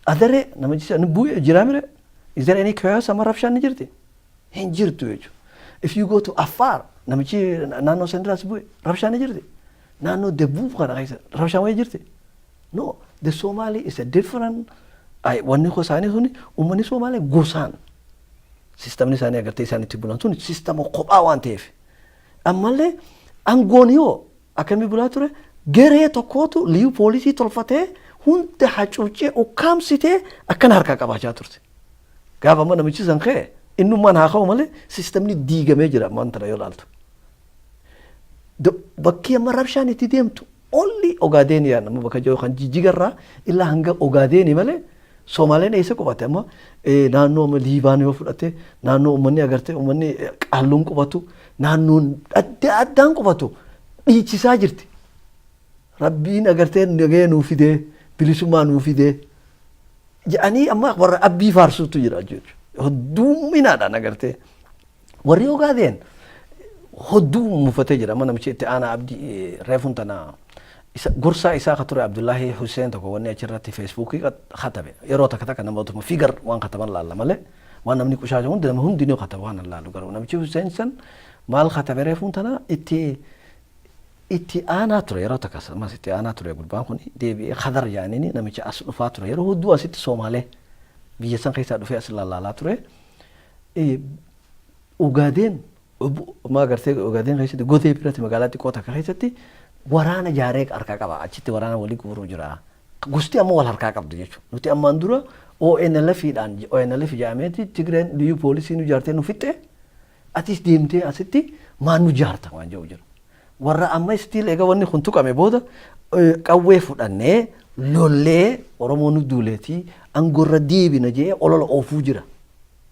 Adaree namichi ni bu'ee jira mire, is there any chaos? Amma rabshaan ni jirti? Hin jirtu jechuudha. If you go to Afar, namichi naannoo san irraas bu'e, rabshaan ni jirti? Naannoo Debuub kana keessa rabshaan wayii jirti? No, the Somali is a different, wanni isaanii suni, uummanni Somaalee gosaan sistamni isaanii agartee isaan itti bulan sun sistama kophaa waan ta'eef. Ammallee aangoon yoo akkamii bulaa ture, garee tokkootu liyu poolisii tolfatee hunda hacuuccee ukkaamsitee akkana harkaa qabaachaa turte. Gaafa amma namichi san ka'e, innummaan haa ka'u malee sistamni diigamee jira ammaan tana yoo ilaaltu. Bakki amma rabshaan itti deemtu only Ogaadeeniyaa nama bakka jiru kan Jijjigarraa illaa hanga Ogaadeeni malee Somaaleen eessa qubate? Amma naannoo amma Liibaan yoo fudhate, naannoo uummanni agartee uummanni qaalluun qubatu, naannoon adda addaan qubatu dhiichisaa jirti. Rabbiin agartee nagaya nuu fidee, bilisummaa nuu fidee jedhanii amma warra Abbii faarsuutu jira jechuudha. Hedduminaadhaan agartee warri Ogaadeen hedduu mufatee jira. Amma namichi itti aanaa Abdii reefuun tana isa gorsaa isaa ka ture Abdullahi Hussein tokko wanni achirratti Facebookii katabe, yeroo takka takka namootuma figar waan kataban laalla malee waan namni qushaasha hundi nama hundinuu kataba waan laalu. Garuu namichi Hussein san maal katabe? Reefuun tana itti aanaa ture, yeroo takka ammas itti aanaa ture. Gurbaan kun deebi'ee Khadar jaaniini namicha as dhufaa ture, yeroo hedduu asitti Soomaalee biyya san keessaa dhufee as lallaalaa ture. Ogaadeen ma agartee Ogaadeen keessatti Godee biratti magaalaa xiqqoo takka keessatti waraana jaaree harkaa qaba, achitti waraana walii guuruu jira. Gosti ammoo wal harkaa qabdu jechuudha. Nuti ammaan dura ONLF dhaan ONLF jedhameeti Tigreen liyyuu poolisii nu jaartee nu fixxe, atis deemtee asitti maan nu jaarta waan jedhu jira. Warra amma still egaa wanni kun tuqame booda qawwee fudhannee lollee Oromoo nu duuleetii aangoorra deebina jee olola oofuu jira.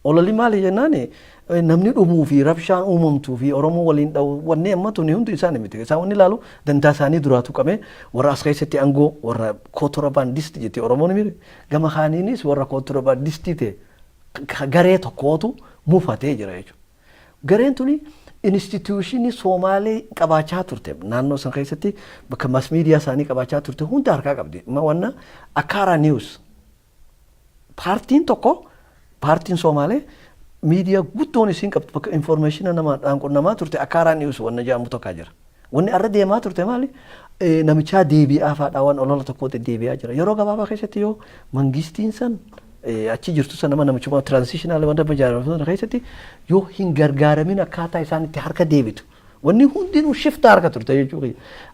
Ololli maali jennaan, namni dhumuu fi rabshaan uumamtuu fi Oromoo waliin dha'u, wanni amma tuni hundi isaan miti. Isaan wanni ilaalu dantaa isaanii duraatu qabee warra as keessatti aangoo warra contrabandist jettee Oromoon miti. Gama kaaniinis warra contrabandistii ta'e garee tokkootu mufatee jira jechuudha. Gareen tuni institutionii Somaalee qabaachaa turte, naannoo san keessatti bakka mass media isaanii qabaachaa turte hunda harkaa qabdi. Wanna Akaaraa News, paartiin tokko, paartiin Somaalee miidiyaa guddoon isiin qabdu, bakka informationa namaadhaan qunnamaa turte, Akaaraa News wanna jedhamu tokko jira. Wanni arra deemaa turte maali? Namichaa deebi'aa faadhaa waan olola tokko deebi'aa jira. Yeroo gabaabaa keessatti yoo mangistiin san achi jirtu san nama namichuma transitional wanta ijaaramu sana keessatti yoo hin gargaaramin, akkaataa isaan itti harka deebitu. Wanni hundinuu shifta harka turte jechuudha.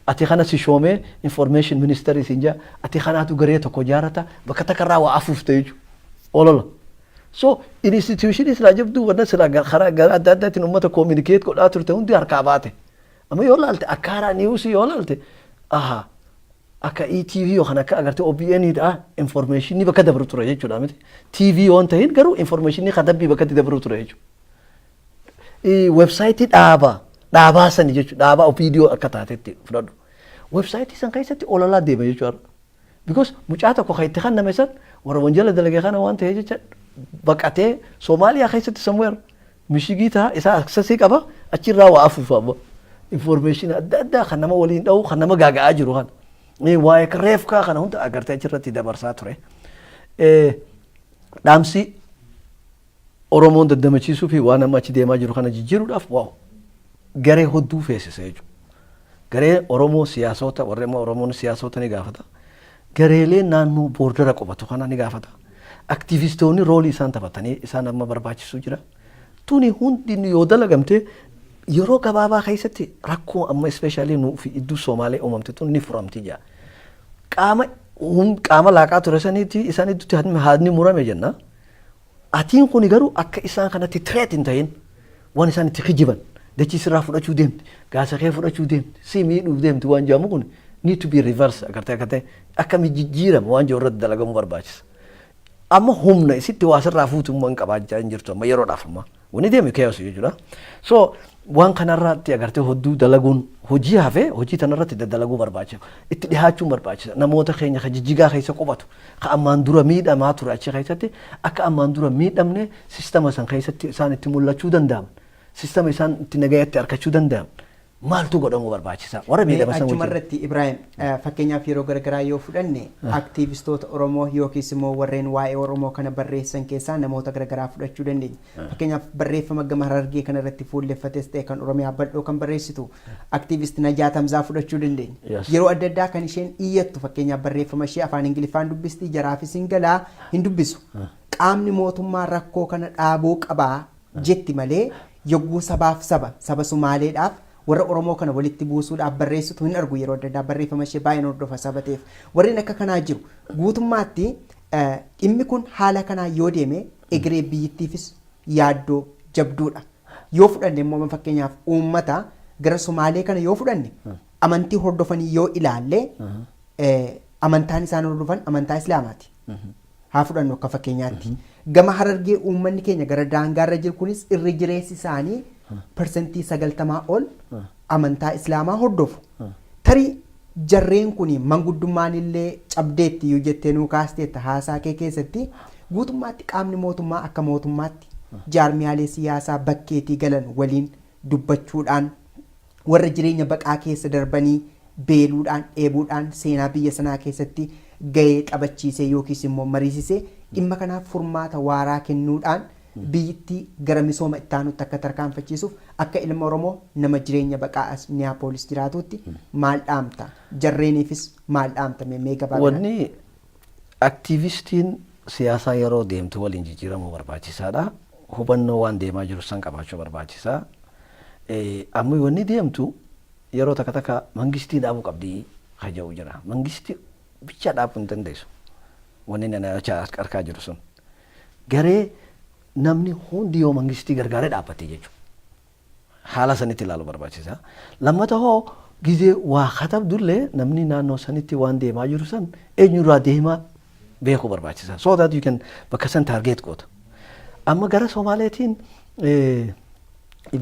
Ati kana si shoomee information minister isin jaa, ati kanaatu garee tokko ijaarata, bakka takkarraa waa afuufte jechuudha. Olola. So institution silaa jabduu, wanna silaa karaa gara adda addaatiin uummata communicate godhaa turte hundi harkaa baate. Amma yoo laalte, Akaaraa News yoo laalte, aha, akka ETV yookaan akka agartee OBN dha, informationii bakka dabru ture jechuudha miti. TV yoo hin ta'in garuu informationii kadabbii bakka itti dabru ture jechuudha. Websiteii dhaabaa dhaabaa sani jechuudha, dhaabaa viidiyoo akka taatetti fudhadhu. Websiteii san keessatti ololaa deema jechuudha. Because mucaa tokko kan itti kenname san warra wanjala dalagee kana waan ta'eef jecha baqatee Soomaaliyaa keessatti somewhere mishigii ta'a, isaa accessii qaba, achirraa waa afuufa amma. Information adda addaa kan nama waliin dha'u, kan nama gaaga'aa jiru kana. Waa'ee reefkaa kana hunda agartee achirratti dabarsaa ture. Dhaamsi Oromoon daddamachiisuu fi waan amma achi deemaa jiru kana jijjiiruudhaaf waa garee hedduu feesisa jechuudha. Garee Oromoo siyaasota, warri immoo Oromoon siyaasota ni gaafata. Gareelee naannoo bordera qubatu kana ni gaafata. Aktivistoonni roleii isaan taphatanii isaan amma barbaachisuu jira. Tuni hundi yoo dalagamte, yeroo gabaabaa keessatti rakkoo amma especially nuu fi iddoo Somaalee uumamte tun ni furamti jaa. Qaama laaqaa ture saniitti isaan idduutti haadni murame jenna. Atiin kuni garuu akka isaan kanatti threat hin ta'in, waan isaan itti kijiban, dachii sirraa fudhachuu deemti, gaasa kee fudhachuu deemti, si miidhuuf deemti waan jedhamu kun need to be reverse, agartee akka ta'e akkami jijjiirama waan jiru irratti dalagamuu barbaachisa. Amma humna isitti waa sirraa fuutummaa hin qabaachaa hin jirtu amma yeroodhaaf, amma wanni deeme chaos jechuudha. So waan kanarratti agartee hedduu dalaguun hojii hafee, hojii tanarratti daddalaguu barbaachisa. Itti dhihaachuun barbaachisa. Namoota keenya ka Jijjigaa keessa qubatu, ka ammaan dura miidhamaa ture achi keessatti, akka ammaan dura miidhamne sistama san keessatti isaan itti mul'achuu danda'aman. Sistama isaan itti nagayatti argachuu danda'aman. Maaltu godhamuu barbaachisa? Warra miidhama san Achuma irratti, Ibrahim, fakkeenyaaf yeroo garagaraa yoo fudhanne, aktiivistoota Oromoo yookiis immoo warreen waa'ee Oromoo kana barreessan keessaa namoota garagaraa fudhachuu dandeenya. Fakkeenyaaf barreeffama gama Harargee kana irratti fuulleffates ta'e kan Oromiyaa bal'oo kan barreessitu aktiivist Najaa Tamzaa fudhachuu dandeenya. Yeroo adda addaa kan isheen iyyattu, fakkeenyaaf barreeffama ishee afaan Ingiliffaan dubbisti, jaraafis hin galaa hin dubbisu. Qaamni mootummaa rakkoo kana dhaabuu qabaa jetti malee, yogguu sabaaf saba Sumaaleedhaaf warra Oromoo kana walitti buusuudhaaf barreessitu hin argu. Yeroo adda addaa barreeffama ishee baay'een hordofa sabateef. Warreen akka kanaa jiru. Guutummaatti dhimmi kun haala kanaa yoo deeme egeree biyyittiifis yaaddoo jabduudha. Yoo fudhanne immoo, fakkeenyaaf uummata gara Sumaalee kana yoo fudhanne, amantii hordofanii yoo ilaalle, amantaan isaan hordofan amantaa Islaamaati. Haa fudhannu akka fakkeenyaatti. Gama Harargee uummanni keenya gara daangaarra jiru kunis irri jireessi isaanii 90% ol amantaa Islaamaa hordofu. Tarii jarreen kun manguddummaan illee cabdeetti yoo jettee nuu kaasteetta haasaa kee keessatti, guutummaatti qaamni mootummaa akka mootummaatti jaarmiyaalee siyaasaa bakkeetii galan waliin dubbachuudhaan, warra jireenya baqaa keessa darbanii beeluudhaan dheebuudhaan seenaa biyya sanaa keessatti gahee taphachiisee yookiis immoo mariisisee, dhimma kanaaf furmaata waaraa kennuudhaan biyyittii gara misooma itti aanutti akka tarkaanfachiisuuf, akka ilma Oromoo nama jireenya baqaa as Minneapolis jiraatutti maal dhaamta? Jarreeniifis maal dhaamta mee gabaabinaan? Wanni aktiivistiin siyaasaa yeroo deemtu waliin jijjiiramuu barbaachisaadha. Hubannoo waan deemaa jiru san qabaachuu barbaachisaa. Amma wanni deemtu yeroo takka takka mangistii dhaabuu qabdii kaja'u jira. Mangistii bicha dhaabuu hin dandeessu. Wanni nana harkaa jiru sun. Garee namni hundi yoo mangistii gargaaree dhaabbate jechuudha. Haala sanitti ilaaluu barbaachisa. Lammata hoo gizee waa katabdullee namni naannoo sanitti waan deemaa jiru san eenyurraa deemaa beekuu barbaachisa. So that you can bakka san target goota. Amma gara Somaaleetiin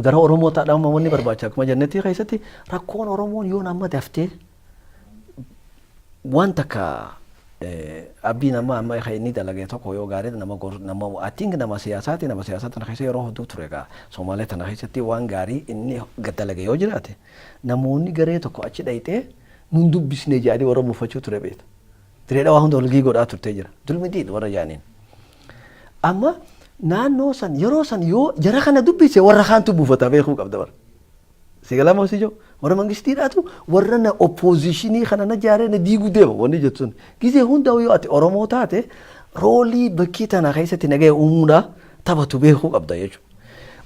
gara Oromoo taadhaan wanni barbaacha akkuma jennetti keessatti rakkoon Oromoon yoo nama daftee waan takka abdiin amma inni dalage tokko yoo gaarii nama nama, I think, nama siyaasaati. Nama siyaasaa tana keessa yeroo hedduu ture egaa. Somaalee tana keessatti waan gaarii inni dalage yoo jiraate, namoonni garee tokko achi dhayxee nun dubbisne jedhanii warra muufachuu ture beekta. Direedha waa hunda walgii godhaa turtee jira. Dulmidiin warra jaaniin. Amma naannoo san yeroo san yoo jara kana dubbise, warra kaantu buufata beekuu qabda bara. Sigalama hosii jiru warra mangistiidhaatu warra na opposition kana na jaaree na diiguu deema wanni jettuun. Gizee hunda yoo ati Oromoo taate, role bakkii tana keessatti nagaya uumuudha taphatu beekuu qabda jechuudha.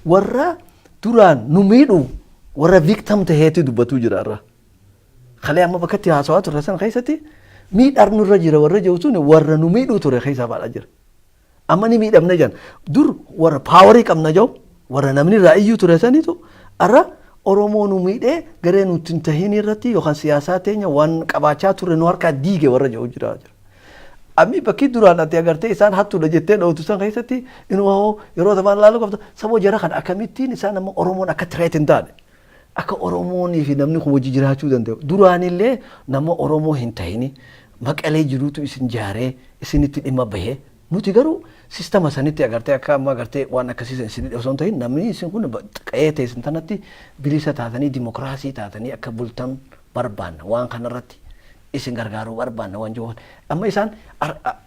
Warra duraan nu miidhu, warra victim taheeti dubbatuu jira irra. Kalee amma bakkatti haasawaa turre san keessatti miidhaan nurra jira warra jiru sun warra nu miidhuu ture keessaa baadhaa jira. Amma ni miidhamne jan dur warra power qabna jiru, warra namni irraa iyyuu ture sanitu arra Oromoo nu miidhee, garee nuti hin tahin irratti yookaan siyaasaa teenya waan qabaachaa ture nu harkaa diige warra jiru jira jira. Ammi bakki duraan ati agartee isaan hattuudha jettee dhootu san keessatti inuma hoo yeroo tamaan ilaaluu qabda saboo jara kana akkamittiin isaan amma Oromoon akka threat hin taane, akka Oromoonii fi namni kun wajji jiraachuu danda'u. Duraanillee nama Oromoo hin tahini Maqalee jiruutu isin jaaree isinitti dhimma bahee, nuti garuu system sanitti agartee akka amma agartee waan akkasii isin osoo hin tahin, namni isin kun qe'ee teessan tanatti bilisa taatanii, dimokiraasii taatanii akka bultan barbaanna, waan kanarratti isin gargaaruu barbaanna waan jiru. Amma isaan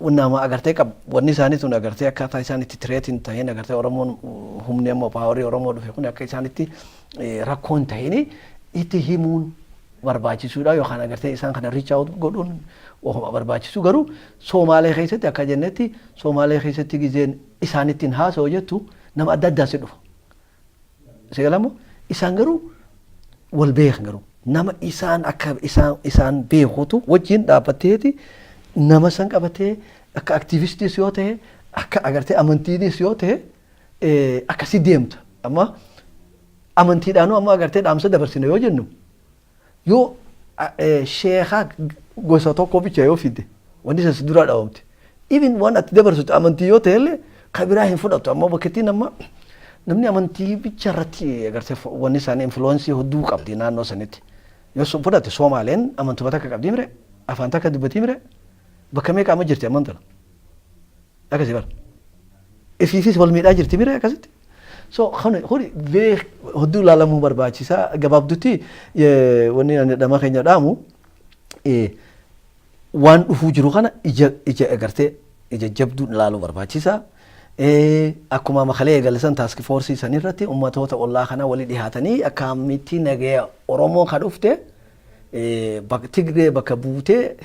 nama agartee qab wanni isaanii tun agartee akkaataa isaan itti threat hin tahin, agartee Oromoon humni amma power Oromoo dhufe kun akka isaanitti rakkoo hin tahini itti himuun barbaachisuudha yookaan agartee isaan kana reach out godhuun ofuma barbaachisu. Garuu Soomaalee keessatti akka jennetti, Soomaalee keessatti gizeen isaanittiin haasa'u jettu nama adda addaa si dhufa. Sigalamoo isaan garuu wal beekan, garuu nama isaan akka isaan beekutu wajjin dhaabbatteeti nama san qabatee, akka activistis yoo ta'e, akka agartee amantiinis yoo ta'e, akkasi deemta. Amma amantiidhaanuu amma agartee dhaamsa dabarsine yoo jennu, yoo sheekaa gosa tokko bicha yoo fidde, wanni san si duraa dhaabamte. Even waan ati dabarsitu amantii yoo ta'e illee, ka biraa hin fudhatu. Amma bakkattiin amma namni amantii bicha irratti agartee wanni isaanii influence hedduu qabdi naannoo sanitti. Yoo fudhate, Soomaaleen amantuma takka qabdi mire, afaan takka dubbatii mire, bakka meeqa amma jirti amman tana. Akkasii bara. Ifiifis wal miidhaa jirti mire akkasitti. So kuni beek hedduu ilaalamuu barbaachisaa. Gabaabdutti wanni ani dhama keenya dhaamu, waan dhufuu jiru kana ija agartee ija jabduun ilaaluu barbaachisaa. Akkuma makalee eegalisan task force san irratti ummatoota ollaa kana walii dhihaatanii akkamitti nagaya Oromoo ka dhufte Tigree bakka buutee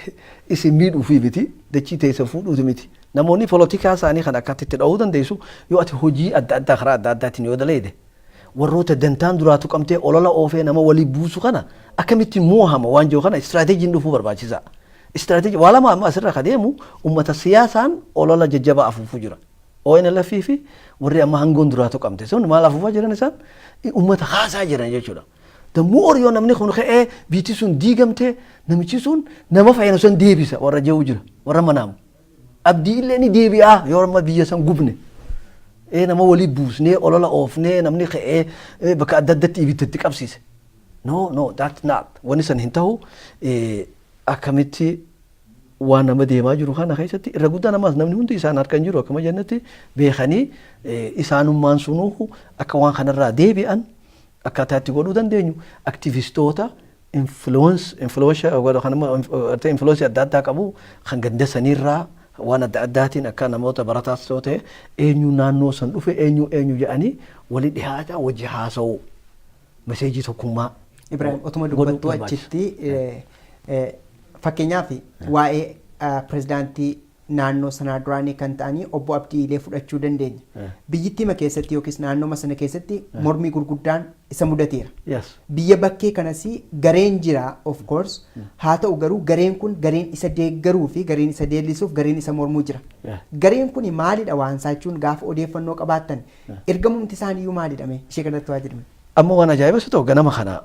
isin miidhuufii miti, dachii teessa fuudhuuti miti. Namoonni polotikaa isaanii kan akkatti itti dha'uu dandeessu yoo ati hojii adda addaa karaa adda addaatiin yoo daleede, warroota dantaan duraa tuqamtee olola oofee nama walii buusu kana akkamitti moohama waan jiru kana istiraateejiin dhufuu barbaachisaa. Istiraateejii waa lama amma asirra ka deemu ummata siyaasaan olola jajjabaa afuufuu jira. ONLF fi warri amma hangoon duraa tuqamte sun maal afuufaa jiran? Isaan ummata kaasaa jiran jechuudha. The more yoo namni kun ka'ee biitti sun diigamte, namichi sun nama fayyadu sun deebisa warra jiru jira, warra manaamu. Abdii illee ni deebi'aa yoo amma biyya san gubne. Nama walii buusnee, olola oofnee, namni ka'ee bakka adda addatti ibiddatti qabsiise. No, no, that's not. Wanni san hin ta'u. Akkamitti waan nama deemaa jiru kana keessatti irra guddaa namaas namni hundi isaan harka hin jiru akkuma jennetti beekanii, isaanummaan sunuu akka waan kanarraa deebi'an akkaataa itti godhuu dandeenyu, aktivistoota influence adda addaa qabu kan ganda saniirraa waan adda addaatiin, akka namoota barataas yoo ta'e, eenyu naannoo san dhufe, eenyu eenyu jedhanii walii dhihaataa wajji haasa'u, message tokkummaa. Ibrahim, otuma dubbattuu achitti, fakkeenyaaf waa'ee pirezidaantii naannoo sanaa duraanii kan ta'anii obbo Abdii Ilee fudhachuu dandeenya. Biyyittiima keessatti yookiis naannooma sana keessatti mormii gurguddaan isa mudateera. Biyya bakkee kanas gareen jira, of course, haa ta'u garuu gareen kun gareen isa deeggaruu fi gareen isa deellisuuf, gareen isa mormuu jira. Gareen kun maalidha waan isaa jechuun gaafa odeeffannoo qabaattan, ergamumti isaaniiyyuu maalidha mee ishee kanatti waa jedhame? Amma waan ajaa'iba si ta'u, ganama kana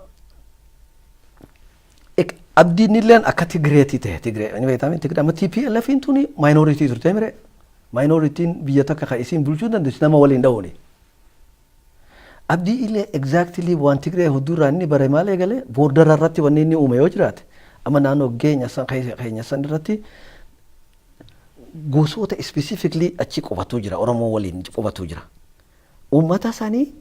Abdiin illeen akka Tigreetii ta'e. Tigree ni beektaa? Tigree amma TPLF tuni minority turte mire. Minorityn biyya takka kan isiin bulchuu dandeessu nama waliin dha'uuni. Abdii Illee exactly waan Tigree hedduurraa inni bare maal eegale? Bordera irratti wanni inni uume yoo jiraate, amma naannoo keenya san, keenya san irratti gosoota specifically achi qubatu jira, Oromoo waliin qubatu jira. Uummata sanii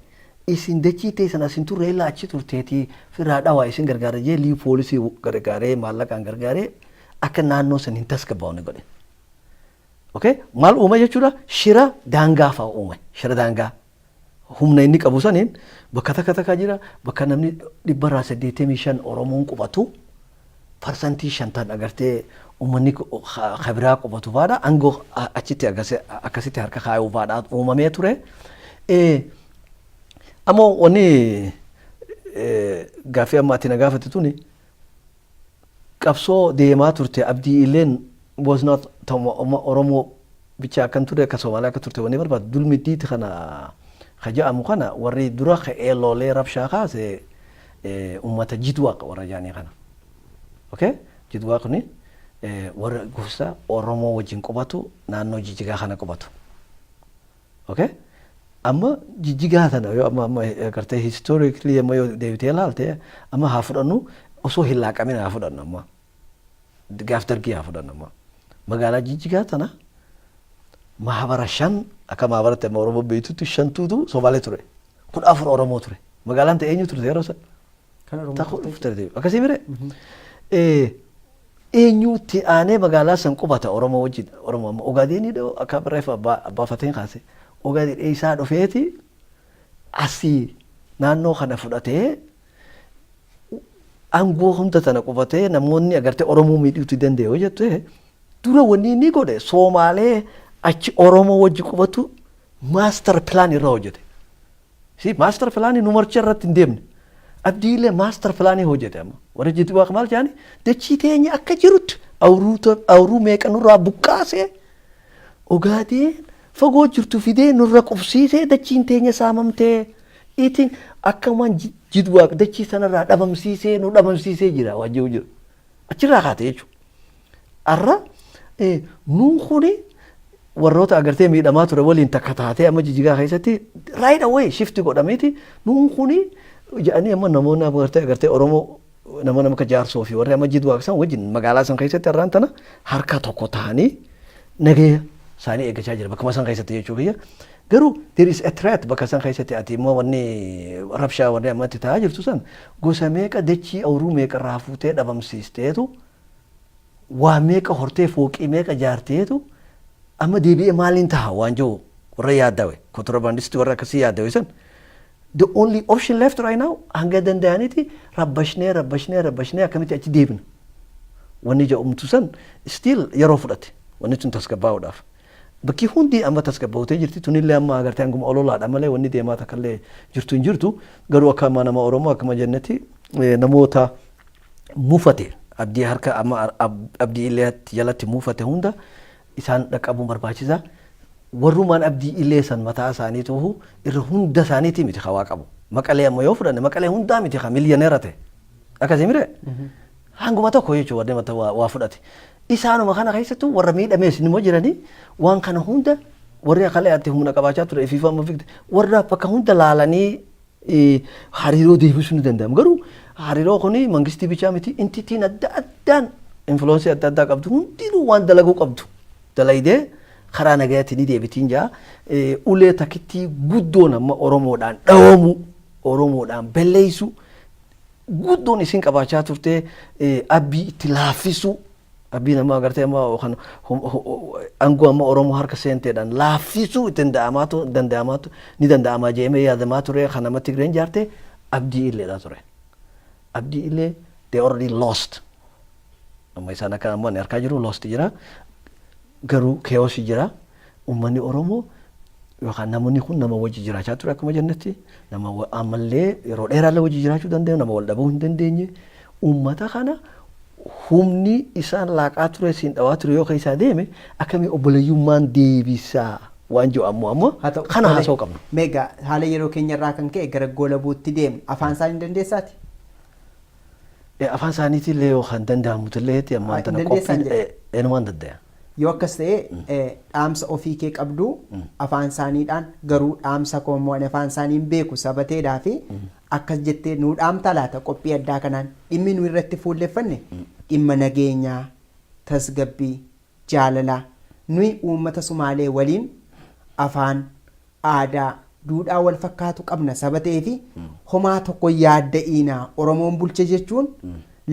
isin dachii teessan asin turre illaa achi turteetii firraa dhawaa, isin gargaara jee, liyuu poolisii gargaaree, maallaqaan gargaaree, akka naannoo san hin tasgabbaa'u godhe. Okay? Maal uume jechuudha? Shira daangaa fa'a uume. Shira daangaa. Humna inni qabu saniin bakka takka takka jira, bakka namni 85% Oromoon qubatu, 50% agartee uummanni kabiraa qubatu faadha, aangoo achitti akkasitti harka kaayuu faadha uumamee ture. Ammoo wanni gaaffii amma ati na gaafate tuni, qabsoo deemaa turte Abdii Illeen was not Oromoo bicha akkan ture, akka Somaaliyaa akka turte wanni barbaadu dulmiddiiti. Kana ka jedhamu kana, warri dura ka'ee loolee rabshaa kaase ummata Jidwaaq warra jaanii kana. Okay? Jidwaaqni warra gosa Oromoo wajjin qubatu, naannoo Jijjigaa kana qubatu. Okay? Amma Jijjigaa tana yoo amma agartee, historically amma yoo deebitee ilaalte, amma haa fudhannu, osoo hin laaqamin haa fudhannu, amma gaaf Dargii haa fudhannu, amma magaalaa Jijjigaa tana mahabara shan, akka mahabaratti amma Oromoo beektutti, shantuutu Somaalee ture. 14 Oromoo ture. Magaalaan ta'e eenyu turte yeroo san? Kan Oromoo turte. Akkasii mire? Eenyuutti aanee magaalaa san qubata Oromoo wajjin? Oromoo amma Ogaadeenii akka reefa abbaa fateen kaase, Ogaadeen eessaa dhufeeti asii naannoo kana fudhatee, aangoo hunda tana qubatee, namoonni agartee Oromoo miidhuutti danda'e yoo jette, dura wanni inni godhe Soomaalee achi Oromoo wajji qubatu master plan irra hojjete. Si master plan nu marcha irratti hin deemne. Abdiilee master plan hojjete amma. Warri jitu waaqa maal jedhani, dachii teenya akka jirutti awuruu meeqa nurraa buqqaasee, Ogaadeen fagoo jirtu fidee nurra qubsiisee, dachiin teenya saamamtee, itiin akka waan Jidwaaq dachii sanarraa dhabamsiisee nu dhabamsiisee jira waan jiru jira. Achirraa kaate jechuudha. Har'a nuun kuni warroota agartee miidhamaa ture waliin takka taatee, amma Jijjigaa keessatti right away shift godhameeti, nuun kuni jedhanii, amma namoonni agartee Oromoo nama akka Jaarsoo fi warri amma Jidwaaq san wajjin magaalaa san keessatti har'aan tana harka tokko ta'anii nagaya isaanii eeggachaa jira bakkuma san keessatti jechuu kiyya. Garuu there is a threat bakka san keessatti. Ati immoo wanni rabshaa wanni amma itti ta'aa jirtu san, gosa meeqa, dachii awuruu meeqa irraa fuutee dhabamsiisteetu, waa meeqa hortee, fooqii meeqa jaarteetu, amma deebi'ee maaliin taha waan jiru warra yaaddawe, kontiraabaandistii warra akkasii yaaddawe san, the only option left right now, hanga danda'aniiti rabbashnee rabbashnee rabbashnee akkamitti achi deebina wanni jedhamtu san still yeroo fudhate wanni tun tasgabbaa'uudhaaf. Bakki hundi amma tasgabbaa'utee jirti. Tunillee amma agartee hanguma ololaadha malee wanni deemaa takkallee jirtu hin jirtu. Garuu akka amma nama Oromoo akkuma jennetti, namoota mufate Abdii harka amma Abdii Illee jalatti mufate hunda isaan dhaqqabuun barbaachisaa. Warrumaan Abdii Illee san mataa isaanii tuhu irra hunda isaaniiti miti hawaa qabu. Maqalee amma yoo fudhanne, Maqalee hundaa miti ka millionaire ta'e. Akkasii mire? Hanguma tokko jechuun warri mata waa fudhate. Isaanuma kana keessattuu warra miidhamees immoo jiranii, waan kana hunda warri akalee atti humna qabaachaa ture ifiifuu amma fikte, warra bakka hunda laalanii hariiroo deebisuu ni danda'amu. Garuu hariiroo kuni mangistii bichaa miti, entityn adda addaan influence adda addaa qabdu hundinuu waan dalaguu qabdu dalaydee karaa nagayaatti ni deebitiin jaa. Ulee takkittii guddoon amma Oromoodhaan dhawamu, Oromoodhaan belleessu guddoon isin qabaachaa turte, Abbii itti laaffisu, Abbii nama agartee amma kan aangoo amma Oromoo harka seenteedhaan laaffisuu itti danda'amaatu ni danda'amaa jeemee yaadamaa ture, kan nama Tigreen jaarte Abdii Illeedha ture. Abdii Illee they already lost. Amma isaan akka amma ani argaa jiru lost jira. Garuu chaos jira. Uummanni Oromoo yookaan namoonni kun nama wajji jiraachaa ture, akkuma jennetti nama ammallee yeroo dheeraallee wajji jiraachuu danda'u, nama wal dhabuu hin dandeenye. Uummata kana humni isaan laaqaa ture, siin dhawaa ture yoo keessaa deeme, akkamii obboleeyyummaan deebisaa waan jiru ammoo kana haasa'uu qabna. Meegaa haala yeroo keenya irraa kan ka'e gara goolabuutti deemna. Afaan isaanii dandeessaati? Afaan isaaniitillee yoo kan danda'amu illee ammaa tana qophii eenyumaan danda'a. Yoo akkas ta'e, dhaamsa ofii kee qabdu afaan isaaniidhaan, garuu dhaamsa koo immoo ani afaan isaanii hin beeku sabateedhaa fi akkas jettee nuu dhaamta laata? Qophii addaa kanaan dhimmi nu irratti fuulleffanne dhimma nageenyaa, tasgabbii, jaalalaa. Nuyi uummata Sumaalee waliin afaan, aadaa, duudhaa wal fakkaatu qabna saba ta'ee fi homaa tokko yaadda'iinaa. Oromoon bulche jechuun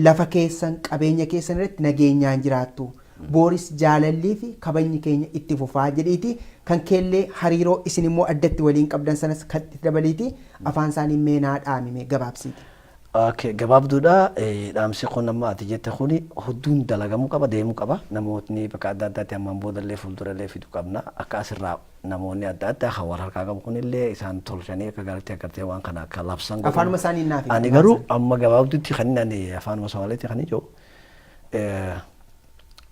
lafa keessan, qabeenya keessan irratti nageenyaan jiraattu. Booris jaalallii fi kabajni keenya itti fufaa jedhiiti kan keellee hariiroo isin immoo addatti waliin qabdan sanas kan itti dabaliiti afaan isaanii meenaa dhaamime gabaabsiiti. Okay, gabaabduudha. Dhaamsi kun amma ati jette kuni hedduun dalagamuu qaba, deemuu qaba. Namootni bakka adda addaatti ammaan boodallee fuuldurallee fiduu qabna. Akka asirraa namoonni adda addaa kan wal harkaa qabu kunillee isaan tolchanii akka gaariitti agartee waan kana akka labsan godhu. Afaanuma isaanii naaf himi. Ani garuu amma gabaabduutti kan inni ani afaanuma Somaaliitti kan ijoo.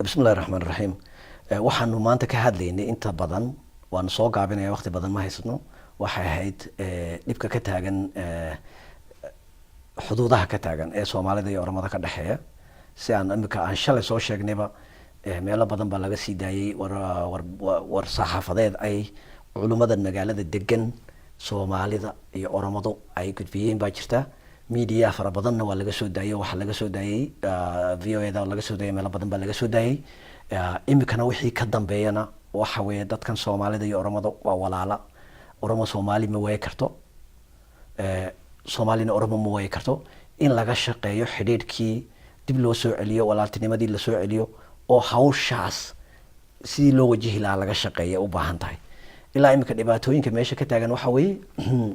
Bismillahi Raxmaan Raxiim. Waxaanu maanta ka hadlaynay inta badan waanu soo gaabinaya, waqti badan ma haysano. Waxay ahayd dhibka ka taagan xuduudaha ka taagan ee Soomaalida iyo Oromada ka dhexeeya. Si aan imika aan shalay soo sheegnayba, meelo badan baa laga sii daayay war saxaafadeed ay culimmadan magaalada degan Soomaalida iyo Oromadu ay gudbiyeen baa jirta. Media fara badanna waa laga soo daayay. Waxaa laga soo daayay VOA da laga soo daayay, meelo badan baa laga soo daayay. Imikana wixii ka dambeeyana waxa weeye dadkan Soomaalida iyo Oromada waa walaala. Oromo Soomaali ma waayi karto, Soomaalina Oromo ma waayi karto. In laga shaqeeyo xidhiidhkii dib loo soo celiyo, walaaltinimadii lasoo celiyo oo hawshaas sidii loo wajihi lahaa laga shaqeeya u baahan tahay. Ilaa imika dhibaatooyinka meesha ka taagan waxa weeye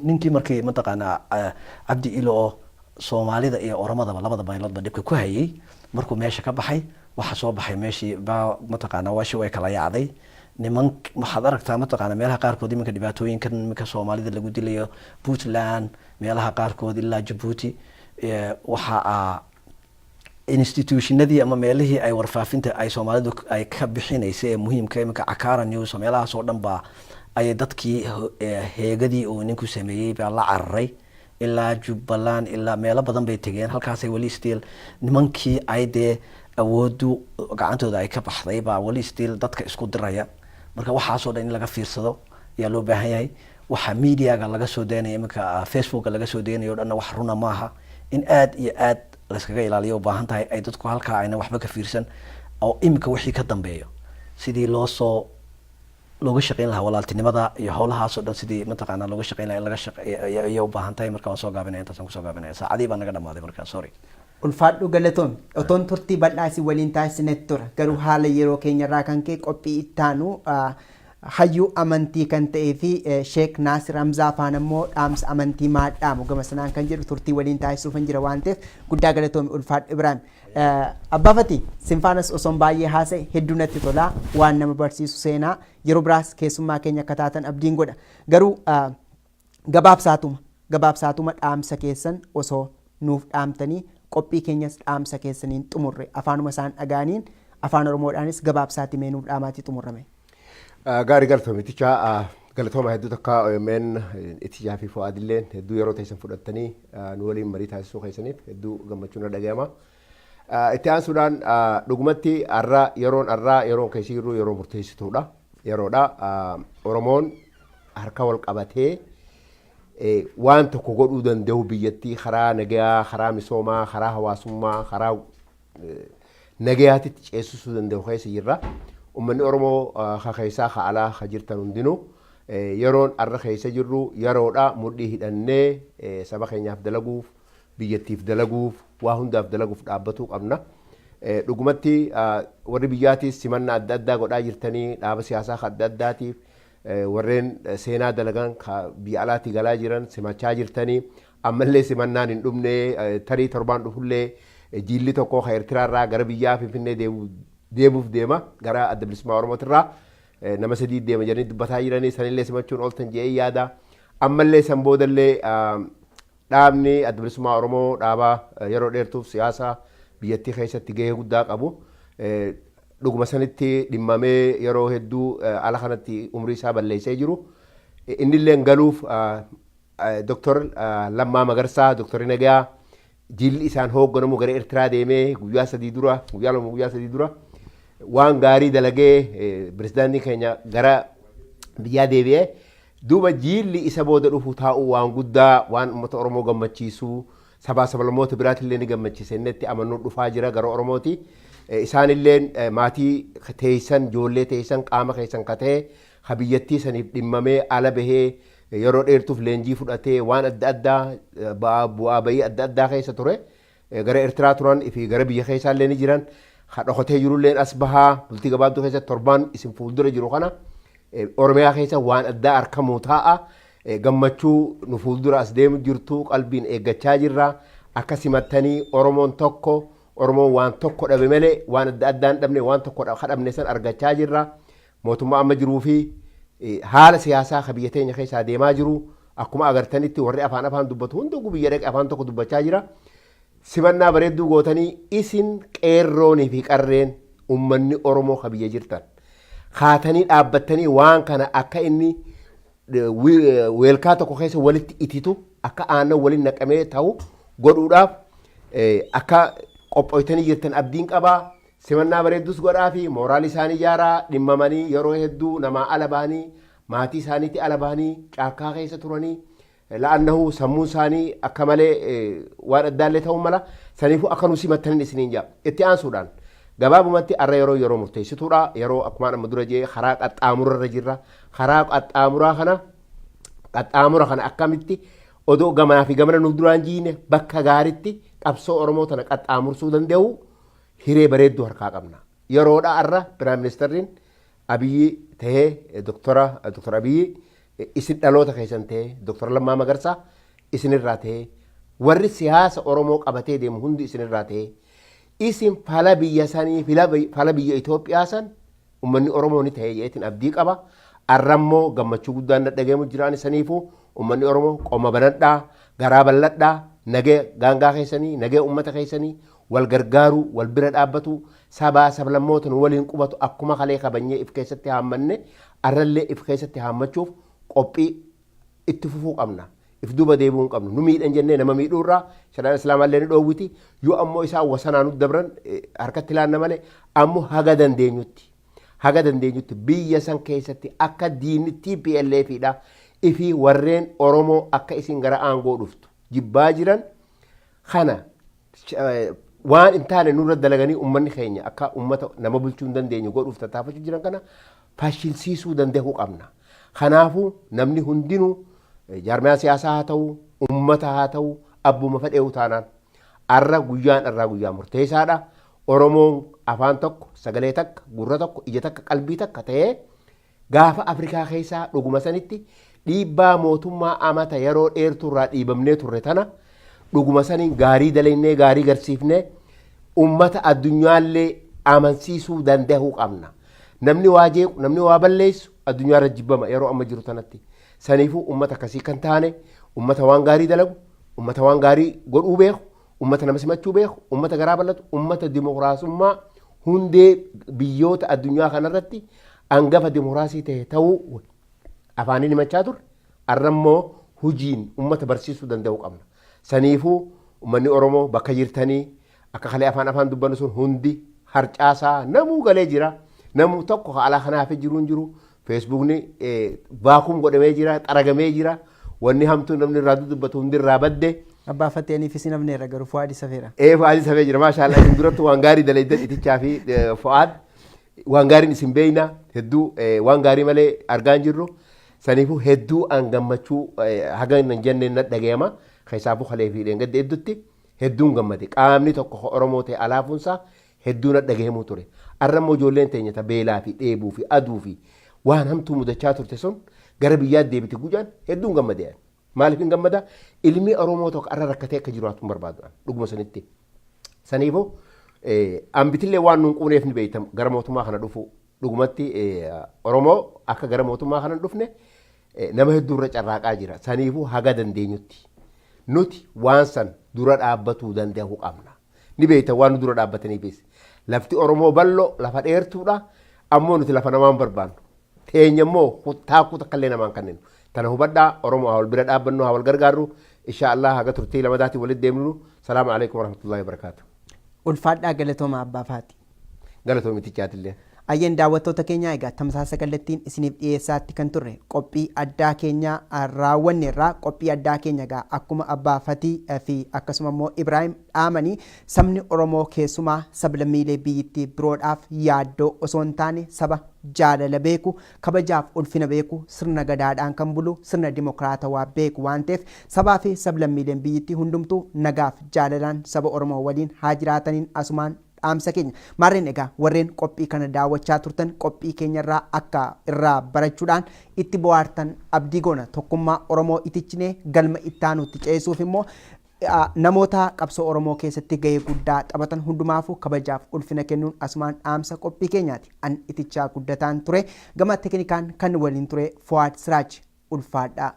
ninkii markii mataqaanaa Cabdi Ilo oo Soomaalida iyo Oromadaba labada meeloodba dhibka ku hayay markuu meesha ka baxay, waxa soo baxay meeshii baa mataqaanaa waashi way kala yaacday. Niman waxaad aragtaa mataqaanaa meelaha qaarkood iminka dhibaatooyinkan iminka Soomaalida lagu dilayo, Puntland meelaha qaarkood ilaa Jabuuti, waxa institutionadii ama meelihii ay warfaafinta ay Soomaalidu ay ka bixinaysay ee muhiimka iminka Cakara News, meelahaas oo dhan baa ayay dadkii heegadii uu ninku sameeyey baa la cararay ilaa Jubbaland, ilaa meelo badan bay tegeen. Halkaasay weli still nimankii ay dee awoodu gacantooda ay ka baxday baa weli still dadka isku diraya. Marka waxaasoo dhan in laga fiirsado ayaa loo baahan yahay. Waxa mediaga laga soo daynaya iminka, Facebooka laga soo daynayo o dhanna wax runa maaha. In aad iyo aad layskaga ilaaliyo u baahan tahay, ay dadku halkaa ayna waxba ka fiirsan oo iminka wixii ka dambeeyo sidii loo soo looga shaqeyn lahaa walaaltinimada iyo howlahaas oo dhan, sidii mataqaanaa looga shaqeyn lahaa in laga shaqeeyo ayay u baahan tahay. Marka waan soo gaabinaya, intaasaan kusoo gaabinaya. Saacadii baa naga dhamaaday marka, sorry. Ulfaadhu, galatoon. Otoon turtii bal'aasi waliin taasinetti tura. Garuu haala yeroo keenyarraa kan ka'e qophii ittaanu hayyuu amantii kan ta'ee fi Sheek Naasir Hamzaa afaan ammoo dhaamsa amantii maal dhaamu gama sanaan kan jedhu turtii waliin taasisuufan jira waan ta'eef guddaa galatoomi, ulfaadhu Ibraahim. Abbaa Fatii, sinfaanas osoon baay'ee haasa'e hedduu natti tola, waan nama barsiisu seenaa. Yeroo biraas keessummaa keenya akka taatan abdiin godha. Garuu gabaabsaatuma dhaamsa keessan osoo nuuf dhaamtanii, qophii keenyas dhaamsa keessaniin xumurre, afaanuma isaan dhagaaniin afaan Oromoodhaanis gabaabsaatti mee nuuf dhaamaatii xumurame. Gaarii, galatoomiticha. Galatooma hedduu takka OMN Ittijaa fi Fu'aadilleen hedduu yeroo teessan fudhattanii nu waliin marii taasisuu keessaniif hedduu gammachuun na dhaga'ama. Itti aansuudhaan dhugumatti har'a yeroon har'aa yeroon keessa jirru yeroo murteessituudha. Yeroodha Oromoon harka wal qabatee waan tokko godhuu danda'u, biyyattii karaa nagayaa, karaa misoomaa, karaa hawaasummaa, karaa nagayaatitti ceesisuu danda'u keessa jirra. Uummanni Oromoo ka keessaa ka alaa ka jirtan hundinuu yeroon har'a keessa jirru yeroodha mudhii hidhannee saba keenyaaf dalaguuf, biyyattiif dalaguuf, waa hundaaf dalaguuf dhaabbatuu qabna. Dhugumatti warri biyyaatiis simannaa adda addaa godhaa jirtanii dhaaba siyaasaa adda addaatiif, warreen seenaa dalagan biyya alaatii galaa jiran simachaa jirtanii, ammallee simannaan hin dhumne. Tarii torbaan dhufullee jiilli tokko ka Eertiraarraa gara biyyaa Finfinnee deemuuf deema, gara Adda Bilisummaa Oromootirraa nama sadii deema jedhanii dubbataa jiranii, sanillee simachuun ooltan jedhee yaada. Ammallee san boodallee dhaabni Adda Bilisummaa Oromoo dhaaba yeroo dheertuuf siyaasa biyyattii keessatti gahee guddaa qabu. Dhuguma sanitti dhimmamee yeroo hedduu ala kanatti umrii isaa balleessee jiru. Innillee galuuf Dr. Lammaa Magarsaa, Dr. Nagayaa, jilli isaan hoogganamu gara Eertiraa deemee guyyaa 3 dura, guyyaa 2, guyyaa 3 dura Waan gaarii dalagee pirezidaantiin keenya gara biyyaa deebi'ee, duuba jiilli isa booda dhufu taa'u waan guddaa, waan uummata Oromoo gammachiisuu, sabaa sablammoota biraatillee ni gammachiisa innitti amannoo dhufaa jira gara Oromooti. Isaanillee maatii teessan, ijoollee teessan, qaama keessan katee ha biyyattii saniif dhimmamee ala bahee yeroo dheertuuf leenjii fudhatee waan adda addaa bu'aa bahii adda addaa keessa ture. Gara Eertiraa turan fi gara biyya keessaallee ni jiran. Ha dhokatee jirulleen as bahaa bultii gabaabduu keessatti torbaan isin fuuldura jiru kana Oromiyaa keessa waan addaa argamuu taa'a. Gammachuu nu fuuldura as deemu jirtu qalbiin eeggachaa jirra. Akka simattanii Oromoon tokko, Oromoon waan tokko dhabe malee waan adda addaan dhabne, waan tokko dhabne san argachaa jirra. Mootummaa amma jiruu fi haala siyaasaa ka biyya teenya keessaa deemaa jiru akkuma agartanitti warri afaan afaan dubbatu hunduu biyya dhaqe afaan tokko dubbachaa jira. Simannaa bareedduu gootanii isin qeerroonii fi qarreen uummanni Oromoo ka biyya jirtan kaatanii dhaabbattanii waan kana akka inni weelkaa tokko keessa walitti ititu, akka aannan waliin naqamee ta'u godhuudhaaf akka qophooytanii jirtan abdiin qabaa. Simannaa bareeddus godhaa fi mooraalii isaanii ijaaraa. Dhimmamanii yeroo hedduu namaa ala bahanii, maatii isaaniitti ala bahanii caakkaa keessa turanii, la'annahu sammuun isaanii akka malee waan addaallee ta'uu mala. Saniifuu akka nu simattaniin isiniin jaa. Itti aansuudhaan gabaabumatti arra yeroo murteessituudha. Yeroo akkumaan amma dura jee karaa qaxxaamurarra jirra. Karaa qaxxaamuraa kana, qaxxaamura kana akkamitti odoo gamaa fi gamana nuuf duraan jiine bakka gaaritti qabsoo Oromoo tana qaxxaamursuu danda'u hiree bareedduu harkaa qabna. Yeroodha arra Prime Ministeriin Abiyyi tahee, Doktora Abiyyi isin dhaloota keessan tahee, Doktora Lammaa Magarsaa isinirraa tahee, warri siyaasa Oromoo qabatee deemu hundi isinirraa tahee, isin fala biyya sanii, fala biyya Itoophiyaa san uummanni Oromoo ni tahee jeetiin abdii qaba. Arrammoo gammachuu guddaan dhadhageemu jiraan. Saniifuu uummanni Oromoo qoma banadhaa, garaa bal'adhaa, nagee gaangaa keessanii, nagee uummata keessanii, wal gargaaruu, wal bira dhaabbatu, sabaa sablammoota nu waliin qubatu akkuma kalee kabanyee if keessatti haammanne arrallee if keessatti haammachuuf qophii itti fufuu qabna. If duuba deebi'uu hin qabnu. Nu miidhan jennee nama miidhuurraa shari'aan islaamallee ni dhoowwiti. Yoo ammoo isaan wasanaa nu dabran harkatti laanna malee, ammoo haga dandeenyutti, haga dandeenyutti biyya san keessatti akka diinni TPLF dha ifi warreen Oromoo akka isin gara aangoo dhuftu jibbaa jiran kana waan hin taane nurra dalaganii uummanni keenya akka uummata nama bulchuu hin dandeenye godhuuf tattaafachuu jiran kana fashilsiisuu danda'uu qabna. Kanaafuu namni hundinuu, jaarmiyaa siyaasaa haa ta'u, uummata haa ta'u, abbuma fedheewu taanaan, arra guyyaan arraa guyyaa murteessaadha. Oromoon afaan tokko, sagalee takka, gurra tokko, ija takka, qalbii takka ta'ee gaafa Afrikaa keessaa dhuguma sanitti dhiibbaa mootummaa amata yeroo dheertuurraa dhiibamnee turre tana dhuguma saniin gaarii dalagnee, gaarii garsiifnee ummata addunyaallee amansiisuu danda'uu qabna. Namni waa jeequ, namni waa balleessu addunyaarra jibbama yeroo amma jiru tanatti. Saniifuu ummata akkasii kan taane, ummata waan gaarii dalagu, ummata waan gaarii godhuu beeku, ummata nama simachuu beeku, ummata garaa bal'atu, ummata dimokiraasummaa hundee biyyoota addunyaa kanarratti hangafa dimokiraasii ta'e ta'uu afaaniin himachaa turre. Arrammoo hojiin ummata barsiisuu danda'uu qabna. Saniifuu uummanni Oromoo bakka jirtanii akka kalee afaan afaan dubbannu sun hundi harcaasaa namuu galee jira. Namuu tokko alaa kanaaf jiru hin jiru. Feesbuukni vacuum godhamee jira, xaragamee jira. Wanni hamtuu namni irraa dubbatu hundi irraa badde. Abbaa Fatteeniif isin hafneerra, garuu Fuwaadi safeera. Ee, Fuwaadi safee jira, maashaallah. Isin duratti waan gaarii dalaydan itichaa fi Fuwaad waan gaariin isin beeyna, hedduu waan gaarii malee argaa hin jirru. Saniifuu hedduu an gammachuu haga hin jenne na dhagayama. Keessaafuu kalee fi dheengadda hedduutti hedduun gammade. Qaamni tokko Oromoo ta'e alaafuunsaa hedduu na dhagayamuu ture. Arra immoo ijoolleen teenya ta beelaa fi dheebuu fi aduu fi waan hamtuu mudachaa turte sun gara biyyaatti deebite guyyaan hedduun gammadee. Maaliif hin gammada? Ilmi Oromoo tokko arra rakkatee akka jiraatu hin barbaadu dhuguma sanitti. Saniifuu ambitillee waan nuun quuneef ni beektamu gara mootummaa kana dhufu. Dhugumatti Oromoo akka gara mootummaa kana dhufne nama hedduu irra carraaqaa jira. Saniifuu haga dandeenyutti nuti waan san dura dhaabbatuu danda'uu qabna. Ni beektan waan nu dura dhaabbataniifis. Lafti Oromoo bal'oo, lafa dheertuudha. Ammoo nuti lafa namaan barbaannu. Teenya immoo taakkuu takka illee namaan kenninu. Tana hubadhaa. Oromoo haa wal bira dhaabbannu, haa wal gargaarru. Insha Allah haga turtii lamadaatiin walitti deemnu. Salaamu alaikum warahmatullahi wabarakaatu. Ulfaadhaa, galatooma, abbaa Faati. Galatoomi Itichaatillee. Ayyeen, daawwattoota keenya, egaa tamsaasa kallattiin isiniif dhiyeessaatti kan turre qophii addaa keenya raawwanne irraa. Qophii addaa keenya egaa akkuma Abbaa Fatii fi akkasuma immoo Ibraahim dhaamanii, sabni Oromoo keessumaa sablammiilee biyyittii biroodhaaf yaaddoo osoo hin taane, saba jaalala beeku, kabajaaf ulfina beeku, sirna gadaadhaan kan bulu, sirna dimokiraatawaa beeku waan ta'eef, sabaa fi sablammiileen biyyittii hundumtuu nagaaf jaalalaan saba Oromoo waliin haa jiraataniin asumaan dhaamsa keenya. Maarreen egaa, warreen qophii kana daawwachaa turtan qophii keenyarraa akka irraa barachuudhaan itti bohaartan abdii goona. Tokkummaa Oromoo itichinee galma ittaanutti ceesisuuf immoo namoota qabsoo Oromoo keessatti gahee guddaa taphatan hundumaafuu kabajaaf ulfina kennuun asumaan dhaamsa qophii keenyaati. An Itichaa Guddataan ture. Gama teknikaan kan waliin ture Fuwaad Siraaj. Ulfaadhaa.